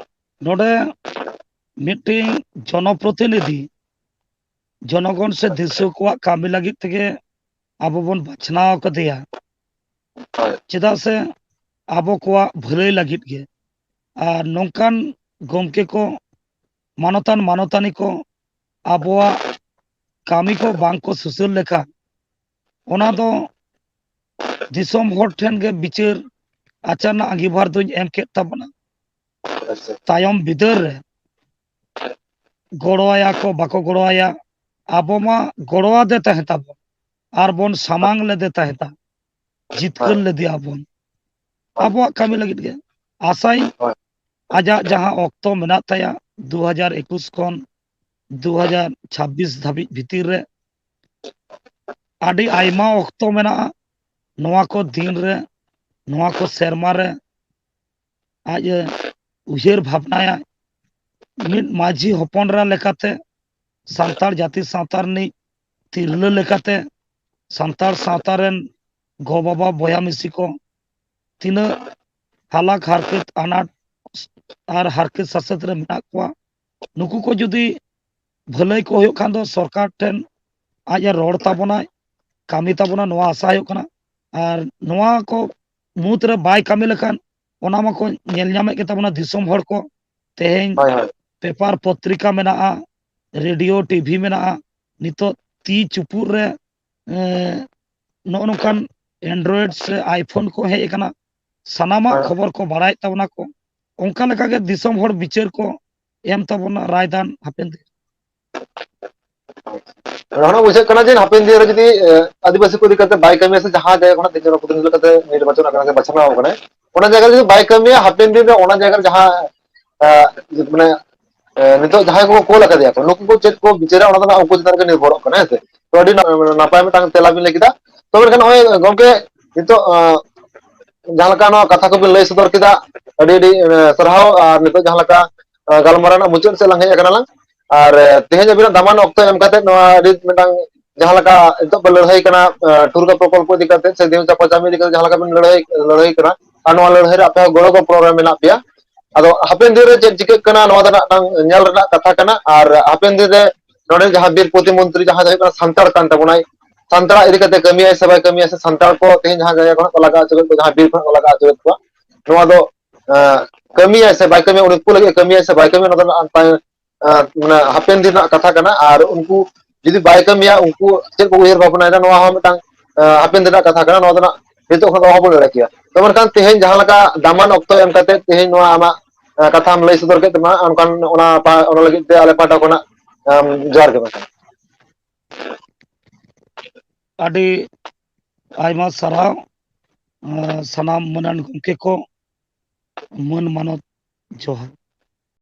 ᱱᱚᱰᱮ ᱢᱤᱫᱴᱤᱱ ᱡᱚᱱᱚᱯᱨᱚᱛᱤᱱᱤᱫᱷᱤ, ᱡᱚᱱᱚᱜᱚᱱ ᱥᱮ ᱫᱤᱥᱩᱣᱟᱹ ᱠᱚᱣᱟᱜ ᱠᱟᱹᱢᱤ ᱞᱟᱹᱜᱤᱫ ᱛᱮᱜᱮ ᱟᱵᱚ ᱵᱚᱱ ᱵᱟᱪᱷᱱᱟᱣ ᱠᱟᱫᱮᱭᱟ᱾ ᱦᱳᱭ᱾ ᱪᱮᱫᱟᱜ ᱥᱮ ᱟᱵᱚ ᱠᱚᱣᱟᱜ ᱵᱷᱟᱹᱞᱟᱹᱭ ᱞᱟᱹᱜᱤᱫ ᱜᱮ᱾ ᱟᱨ ᱱᱚᱝᱠᱟᱱ ᱜᱚᱢᱠᱮ ᱠᱚ, ᱢᱟᱱᱚᱛᱟᱱ ᱢᱟᱱᱚᱛᱟᱱᱤ ᱠᱚ ᱟᱵᱚᱣᱟᱜ ᱠᱟᱹᱢᱤ ᱠᱚ ᱵᱟᱝ ᱠᱚ ᱥᱩᱥᱟᱹᱨ ᱞᱮᱠᱷᱟᱱ, ᱚᱱᱟ ᱫᱚ ᱫᱤᱥᱚᱢ ᱦᱚᱲ ᱴᱷᱮᱱ ᱜᱮ ᱵᱤᱪᱟᱹᱨ ᱟᱪᱟᱨ ᱨᱮᱱᱟᱜ ᱟᱸᱜᱤᱵᱷᱟᱨ ᱫᱚᱧ ᱮᱢ ᱠᱮᱫ ᱛᱟᱵᱚᱱᱟ᱾ ᱟᱪᱪᱷᱟ᱾ ᱛᱟᱭᱚᱢ ᱵᱤᱫᱟᱹᱞ ᱨᱮ ᱜᱚᱲᱚᱣᱟᱭᱟ ᱠᱚ, ᱵᱟᱠᱚ ᱜᱚᱲᱚᱣᱟᱭᱟ, ᱟᱵᱚ ᱢᱟ ᱜᱚᱲᱚᱣᱟᱫᱮ ᱛᱟᱦᱮᱸ ᱛᱟᱵᱚᱱ, ᱟᱨ ᱵᱚᱱ ᱥᱟᱢᱟᱝ ᱞᱮᱫᱮ ᱛᱟᱦᱮᱸ ᱛᱟ, ᱡᱤᱛᱠᱟᱹᱨ ᱦᱳᱭ᱾ ᱞᱮᱫᱮᱭᱟ ᱵᱚᱱ᱾ ᱦᱳᱭ᱾ ᱟᱵᱚᱣᱟᱜ ᱠᱟᱹᱢᱤ ᱞᱟᱹᱜᱤᱫ ᱜᱮ᱾ ᱟᱥᱟᱭ ᱦᱳᱭ᱾ ᱟᱡᱟᱜ ᱡᱟᱦᱟᱸ ᱚᱠᱛᱚ ᱢᱮᱱᱟᱜ ᱛᱟᱭᱟ, ᱫᱩ ᱦᱟᱡᱟᱨ ᱮᱠᱩᱥ ᱠᱷᱚᱱ ᱫᱩ ᱦᱟᱡᱟᱨ ᱪᱷᱟᱵᱵᱤᱥ ᱫᱷᱟᱹᱵᱤᱡ ᱵᱷᱤᱛᱤᱨ ᱨᱮ ᱟᱹᱰᱤ ᱟᱭᱢᱟ ᱚᱠᱛᱚ ᱢᱮᱱᱟᱜᱼᱟ᱾ ᱱᱚᱣᱟ ᱠᱚ ᱫᱤᱱ ᱨᱮ ᱱᱚᱣᱟ ᱠᱚ ᱥᱮᱨᱢᱟ ᱨᱮ ᱟᱡ ᱮ ᱩᱭᱦᱟᱹᱨ ᱵᱷᱟᱵᱽᱱᱟᱭᱟ᱾ ᱢᱤᱫ ᱢᱟᱹᱡᱷᱤ ᱦᱚᱯᱚᱱ ᱮᱨᱟ ᱞᱮᱠᱟᱛᱮ, ᱥᱟᱱᱛᱟᱲ ᱡᱟᱹᱛᱤ ᱥᱟᱶᱛᱟ ᱨᱤᱱᱤᱡ ᱛᱤᱨᱞᱟᱹ ᱞᱮᱠᱟᱛᱮ, ᱥᱟᱱᱛᱟᱲ ᱥᱟᱶᱛᱟ ᱨᱮᱱ ᱜᱚ ᱵᱟᱵᱟ ᱵᱚᱭᱦᱟ ᱢᱤᱥᱤ ᱠᱚ ᱛᱤᱱᱟᱹᱜ ᱦᱟᱞᱟᱠ ᱦᱟᱨᱠᱮᱛ ᱟᱱᱟᱴ ᱟᱨ ᱦᱟᱨᱠᱮᱛ ᱥᱟᱥᱮᱛ ᱨᱮ ᱢᱮᱱᱟᱜ ᱠᱚᱣᱟ, ᱱᱩᱠᱩ ᱠᱚ ᱡᱩᱫᱤ ᱵᱷᱟᱹᱞᱟᱹᱭ ᱠᱚ ᱦᱩᱭᱩᱜ ᱠᱷᱟᱱ ᱫᱚ ᱥᱚᱨᱠᱟᱨ ᱴᱷᱮᱱ ᱟᱡ ᱮ ᱨᱚᱲ ᱛᱟᱵᱚᱱᱟᱭ, ᱠᱟᱹᱢᱤ ᱛᱟᱵᱚᱱᱟ, ᱱᱚᱣᱟ ᱟᱥᱟ ᱦᱩᱭᱩᱜ ᱠᱟᱱᱟ᱾ ᱟᱨ ᱱᱚᱣᱟ ᱠᱚ ᱢᱩᱫᱽ ᱨᱮ ᱵᱟᱭ ᱠᱟᱹᱢᱤ ᱞᱮᱠᱷᱟᱱ, ᱚᱱᱟ ᱢᱟᱠᱚ ᱧᱮᱞ ᱧᱟᱢᱮᱫ ᱜᱮ ᱛᱟᱵᱚᱱᱟ ᱫᱤᱥᱚᱢ ᱦᱚᱲ ᱠᱚ᱾ ᱛᱮᱦᱮᱧ ᱦᱳᱭ, ᱦᱳᱭ᱾ ᱯᱮᱯᱟᱨ ᱯᱚᱛᱨᱤᱠᱟ ᱢᱮᱱᱟᱜᱼᱟ, ᱨᱮᱰᱤᱭᱳ, ᱴᱤᱵᱷᱤ ᱢᱮᱱᱟᱜᱼᱟ, ᱱᱤᱛᱚᱜ ᱛᱤ ᱪᱩᱯᱩᱫ ᱨᱮ, ᱮᱸ, ᱱᱚᱜᱼᱚ ᱱᱚᱝᱠᱟᱱ Android ᱥᱮ iPhone ᱠᱚ ᱦᱮᱡ ᱟᱠᱟᱱᱟ, ᱥᱟᱱᱟᱢᱟᱜ ᱦᱳᱭ᱾ ᱠᱷᱚᱵᱚᱨ ᱠᱚ ᱵᱟᱲᱟᱭᱮᱫ ᱛᱟᱵᱚᱱᱟ ᱠᱚ᱾ ᱚᱱᱠᱟ ᱞᱮᱠᱟᱜᱮ ᱫᱤᱥᱚᱢ ᱦᱚᱲ ᱵᱤᱪᱟᱹᱨ ᱠᱚ ᱮᱢ ᱛᱟᱵᱚᱱᱟ ᱨᱟᱭ ᱫᱟᱱ ᱦᱟᱯᱮᱱ ᱫᱤᱱ᱾ ᱚᱱᱟ ᱵᱩᱡᱷᱟᱹᱜ ᱠᱟᱱᱟ ᱡᱮ ᱦᱟᱯᱮᱱ ᱫᱤᱱ ᱨᱮ ᱡᱩᱫᱤ, ᱮ, ᱟᱹᱫᱤᱵᱟᱹᱥᱤ ᱠᱚ ᱤᱫᱤ ᱠᱟᱛᱮ ᱵᱟᱭ ᱠᱟᱹᱢᱤᱭᱟ ᱥᱮ ᱡᱟᱦᱟᱸ ᱡᱟᱭᱜᱟ ᱠᱷᱚᱱᱟᱜ ᱛᱮᱡᱮᱨ ᱯᱨᱚᱛᱤᱱᱤᱫᱷᱤ ᱠᱟᱛᱮ ᱱᱤᱨᱵᱟᱪᱚᱱ ᱟᱠᱟᱱᱟ ᱥᱮ ᱵᱟᱪᱷᱱᱟᱣ ᱟᱠᱟᱱᱟᱭ, ᱚᱱᱟ ᱡᱟᱭᱜᱟ ᱨᱮ ᱡᱩᱫᱤ ᱵᱟᱭ ᱠᱟᱹᱢᱤᱭᱟ, ᱦᱟᱯᱮᱱ ᱫᱤᱱ ᱨᱮ ᱚᱱᱟ ᱡᱟᱭᱜᱟ ᱨᱮ ᱡᱟᱦᱟᱸ, ᱮ, ᱢᱟᱱᱮ, ᱮ, ᱱᱤᱛᱚᱜ ᱡᱟᱦᱟᱸᱭ ᱠᱚᱠᱚ ᱠᱳᱞ ᱟᱠᱟᱫᱮᱭᱟ ᱠᱚ, ᱱᱩᱠᱩ ᱠᱚ ᱪᱮᱫ ᱠᱚ ᱵᱤᱪᱟᱹᱨᱟ, ᱚᱱᱟ ᱫᱚ ᱱᱟᱜ ᱩᱱᱠᱩ ᱪᱮᱛᱟᱱ ᱨᱮᱜᱮ ᱱᱤᱨᱵᱷᱚᱨᱚᱜ ᱠᱟᱱᱟ, ᱦᱮᱸ ᱥᱮ? ᱛᱚ, ᱟᱹᱰᱤ ᱱᱟ-, ᱱᱟᱯᱟᱭ ᱢᱤᱫᱴᱟᱝ ᱛᱮᱞᱟ ᱵᱤᱱ ᱞᱟᱹᱭ ᱠᱮᱫᱟ᱾ ᱛᱚᱵᱮ ᱮᱱᱠᱷᱟᱱ ᱱᱚᱜᱼᱚᱭ ᱜᱚᱢᱠᱮ, ᱱᱤᱛᱚᱜ, ᱮ, ᱡᱟᱦᱟᱸ ᱞᱮᱠᱟ ᱱᱚᱣᱟ ᱠᱟᱛᱷᱟ ᱠᱚᱵᱤᱱ ᱞᱟᱹᱭ ᱥᱚᱫᱚᱨ ᱠᱮᱫᱟ, ᱟᱹᱰᱤ ᱟᱹᱰᱤ, ᱮ, ᱥᱟᱨᱦᱟᱣ᱾ ᱟᱨ ᱱᱤᱛᱚᱜ ᱡᱟᱦᱟᱸ ᱞᱮᱠᱟ, ᱮ, ᱜᱟᱞᱢᱟᱨᱟᱣ ᱨᱮᱱᱟᱜ ᱢᱩᱪᱟᱹᱫ ᱥᱮᱫ ᱞᱟᱝ ᱦᱮᱡ ᱟᱠᱟᱱᱟ ᱞᱟᱝ, ᱟᱨ, ᱮ, ᱛᱮᱦᱮᱧ ᱟᱹᱵᱤᱱᱟᱜ ᱫᱟᱢᱟᱱ ᱚᱠᱛᱚ ᱮᱢ ᱠᱟᱛᱮ ᱱᱚᱣᱟ ᱟᱹᱰᱤ ᱢᱤᱫᱴᱟᱝ ᱡᱟᱦᱟᱸ ᱞᱮᱠᱟ ᱱᱤᱛᱚᱜ ᱯᱮ ᱞᱟᱹᱲᱦᱟᱹᱭ ᱠᱟᱱᱟ, ᱴᱩᱨᱜᱟ ᱯᱨᱚᱠᱚᱞᱯᱚ ᱤᱫᱤ ᱠᱟᱛᱮ ᱥᱮ ᱫᱤᱣᱪᱟ ᱯᱟᱪᱟᱢᱤ ᱤᱫᱤ ᱠᱟᱛᱮ ᱡᱟᱦᱟᱸ ᱞᱮᱠᱟ ᱵᱤᱱ ᱞᱟᱹᱲᱦᱟᱹᱭ ᱞᱟᱹᱲᱦᱟᱹᱭ ᱠᱟᱱᱟ, ᱟᱨ ᱱᱚᱣᱟ ᱞᱟᱹᱲᱦᱟᱹᱭ ᱨᱮ ᱟᱯᱮ ᱦᱚᱸ ᱜᱚᱲᱚ ᱜᱚᱯᱚᱲᱚ ᱨᱮ ᱢᱮᱱᱟᱜ ᱯᱮᱭᱟ᱾ ᱟᱫᱚ ᱦᱟᱯᱮᱱ ᱫᱤᱱ ᱨᱮ ᱪᱮᱫ ᱪᱤᱠᱟᱹᱜ ᱠᱟᱱᱟ, ᱱᱚᱣᱟ ᱫᱚ ᱱᱟᱜ ᱧᱮᱞ ᱨᱮᱱᱟᱜ ᱠᱟᱛᱷᱟ ᱠᱟᱱᱟ᱾ ᱟᱨ ᱦᱟᱯᱮᱱ ᱫᱤᱱ ᱨᱮ ᱱᱚᱰᱮ ᱡᱟᱦᱟᱸ ᱵᱤᱨ ᱯᱨᱚᱛᱤᱢᱚᱱᱛᱨᱤ ᱡᱟᱦᱟᱸᱭ ᱫᱚ ᱦᱩᱭᱩᱜ ᱠᱟᱱᱟ ᱥᱟᱱᱛᱟᱲ ᱠᱟᱱ ᱛᱟᱵᱚᱱᱟᱭ, ᱥᱟᱱᱛᱟᱲᱟᱜ ᱤᱫᱤ ᱠᱟᱛᱮ ᱠᱟᱹᱢᱤᱭᱟᱭ ᱥᱮ ᱵᱟᱭ ᱠᱟᱹᱢᱤᱭᱟ, ᱥᱮ ᱥᱟᱱᱛᱟᱲ ᱠᱚ ᱛᱮᱦᱮᱧ ᱡᱟᱦᱟᱸ ᱡᱟᱭᱜᱟ ᱠᱷᱚᱱᱟᱜ ᱠᱚ ᱞᱟᱜᱟ ᱦᱚᱪᱚ ᱠᱮᱫ ᱠᱚᱣᱟ, ᱡᱟᱦᱟᱸ ᱵᱤᱨ ᱠᱷᱚᱱᱟᱜ ᱠᱚ ᱞᱟᱜᱟ ᱦᱚᱪᱚ ᱠᱮᱫ ᱠᱚᱣᱟ, ᱱᱚᱣᱟ ᱫᱚ ᱠᱟᱹᱢᱤᱭᱟᱭ ᱥᱮ ᱵᱟᱭ ᱠᱟᱹᱢᱤᱭᱟ, ᱩᱱᱠᱩ ᱞᱟᱹᱜᱤᱫ ᱠᱟᱹᱢᱤᱭᱟᱭ ᱥᱮ ᱵᱟᱭ ᱠᱟᱹᱢᱤᱭᱟ, ᱱᱚᱣᱟ ᱫᱚ ᱢᱟᱱᱮ ᱦᱟᱯᱮᱱ ᱫᱤᱱ ᱨᱮᱱᱟᱜ ᱠᱟᱛᱷᱟ ᱠᱟᱱᱟ᱾ ᱟᱨ ᱩᱱᱠᱩ ᱡᱩᱫᱤ ᱵᱟᱭ ᱠᱟᱹᱢᱤᱭᱟ, ᱩᱱᱠᱩ ᱪᱮᱫ ᱠᱚ ᱩᱭᱦᱟᱹᱨ ᱵᱷᱟᱵᱽᱱᱟᱭᱮᱫᱟ, ᱱᱚᱣᱟ ᱦᱚᱸ ᱢᱤᱫᱴᱟᱝ ᱦᱟᱯᱮᱱ ᱫᱤᱱ ᱨᱮᱱᱟᱜ ᱠᱟᱛᱷᱟ ᱠᱟᱱᱟ᱾ ᱱᱚᱣᱟ ᱫᱚ ᱱᱟᱜ ᱱᱤᱛᱚᱜ ᱠᱷᱚᱱ ᱫᱚ ᱚᱦᱚ ᱵᱚᱱ ᱞᱟᱹᱭ ᱠᱮᱭᱟ᱾ ᱛᱚ ᱢᱮᱱᱠᱷᱟᱱ ᱛᱮᱦᱮᱧ ᱡᱟᱦᱟᱸ ᱞᱮᱠᱟ ᱫᱟᱢᱟᱱ ᱚᱠᱛᱚ ᱮᱢ ᱠᱟᱛᱮ ᱛᱮᱦᱮᱧ ᱱᱚᱣᱟ ᱟᱢᱟᱜ ᱠᱟᱛᱷᱟᱢ ᱞᱟᱹᱭ ᱥᱚᱫᱚᱨ ᱠᱮᱫ ᱛᱟᱵᱚᱱᱟ, ᱚᱱᱠᱟᱱ ᱚᱱᱟ ᱯᱟ-, ᱚᱱᱟ ᱞᱟᱹᱜᱤᱫ ᱛᱮ ᱟᱞᱮ ᱯᱟᱦᱴᱟ ᱠᱷᱚᱱᱟᱜ ᱡᱚᱦᱟᱨ ᱜᱮ ᱢᱮᱱᱟᱜᱼᱟ᱾ ᱟᱹᱰᱤ ᱟᱭᱢᱟ ᱥᱟᱨᱦᱟᱣ᱾ ᱥᱟᱱᱟᱢ ᱢᱟᱹᱱᱟᱱ ᱜᱚᱢᱠᱮ ᱠᱚ, ᱢᱟᱹᱱ ᱢᱟᱱᱚᱛ, ᱡᱚᱦᱟᱨ᱾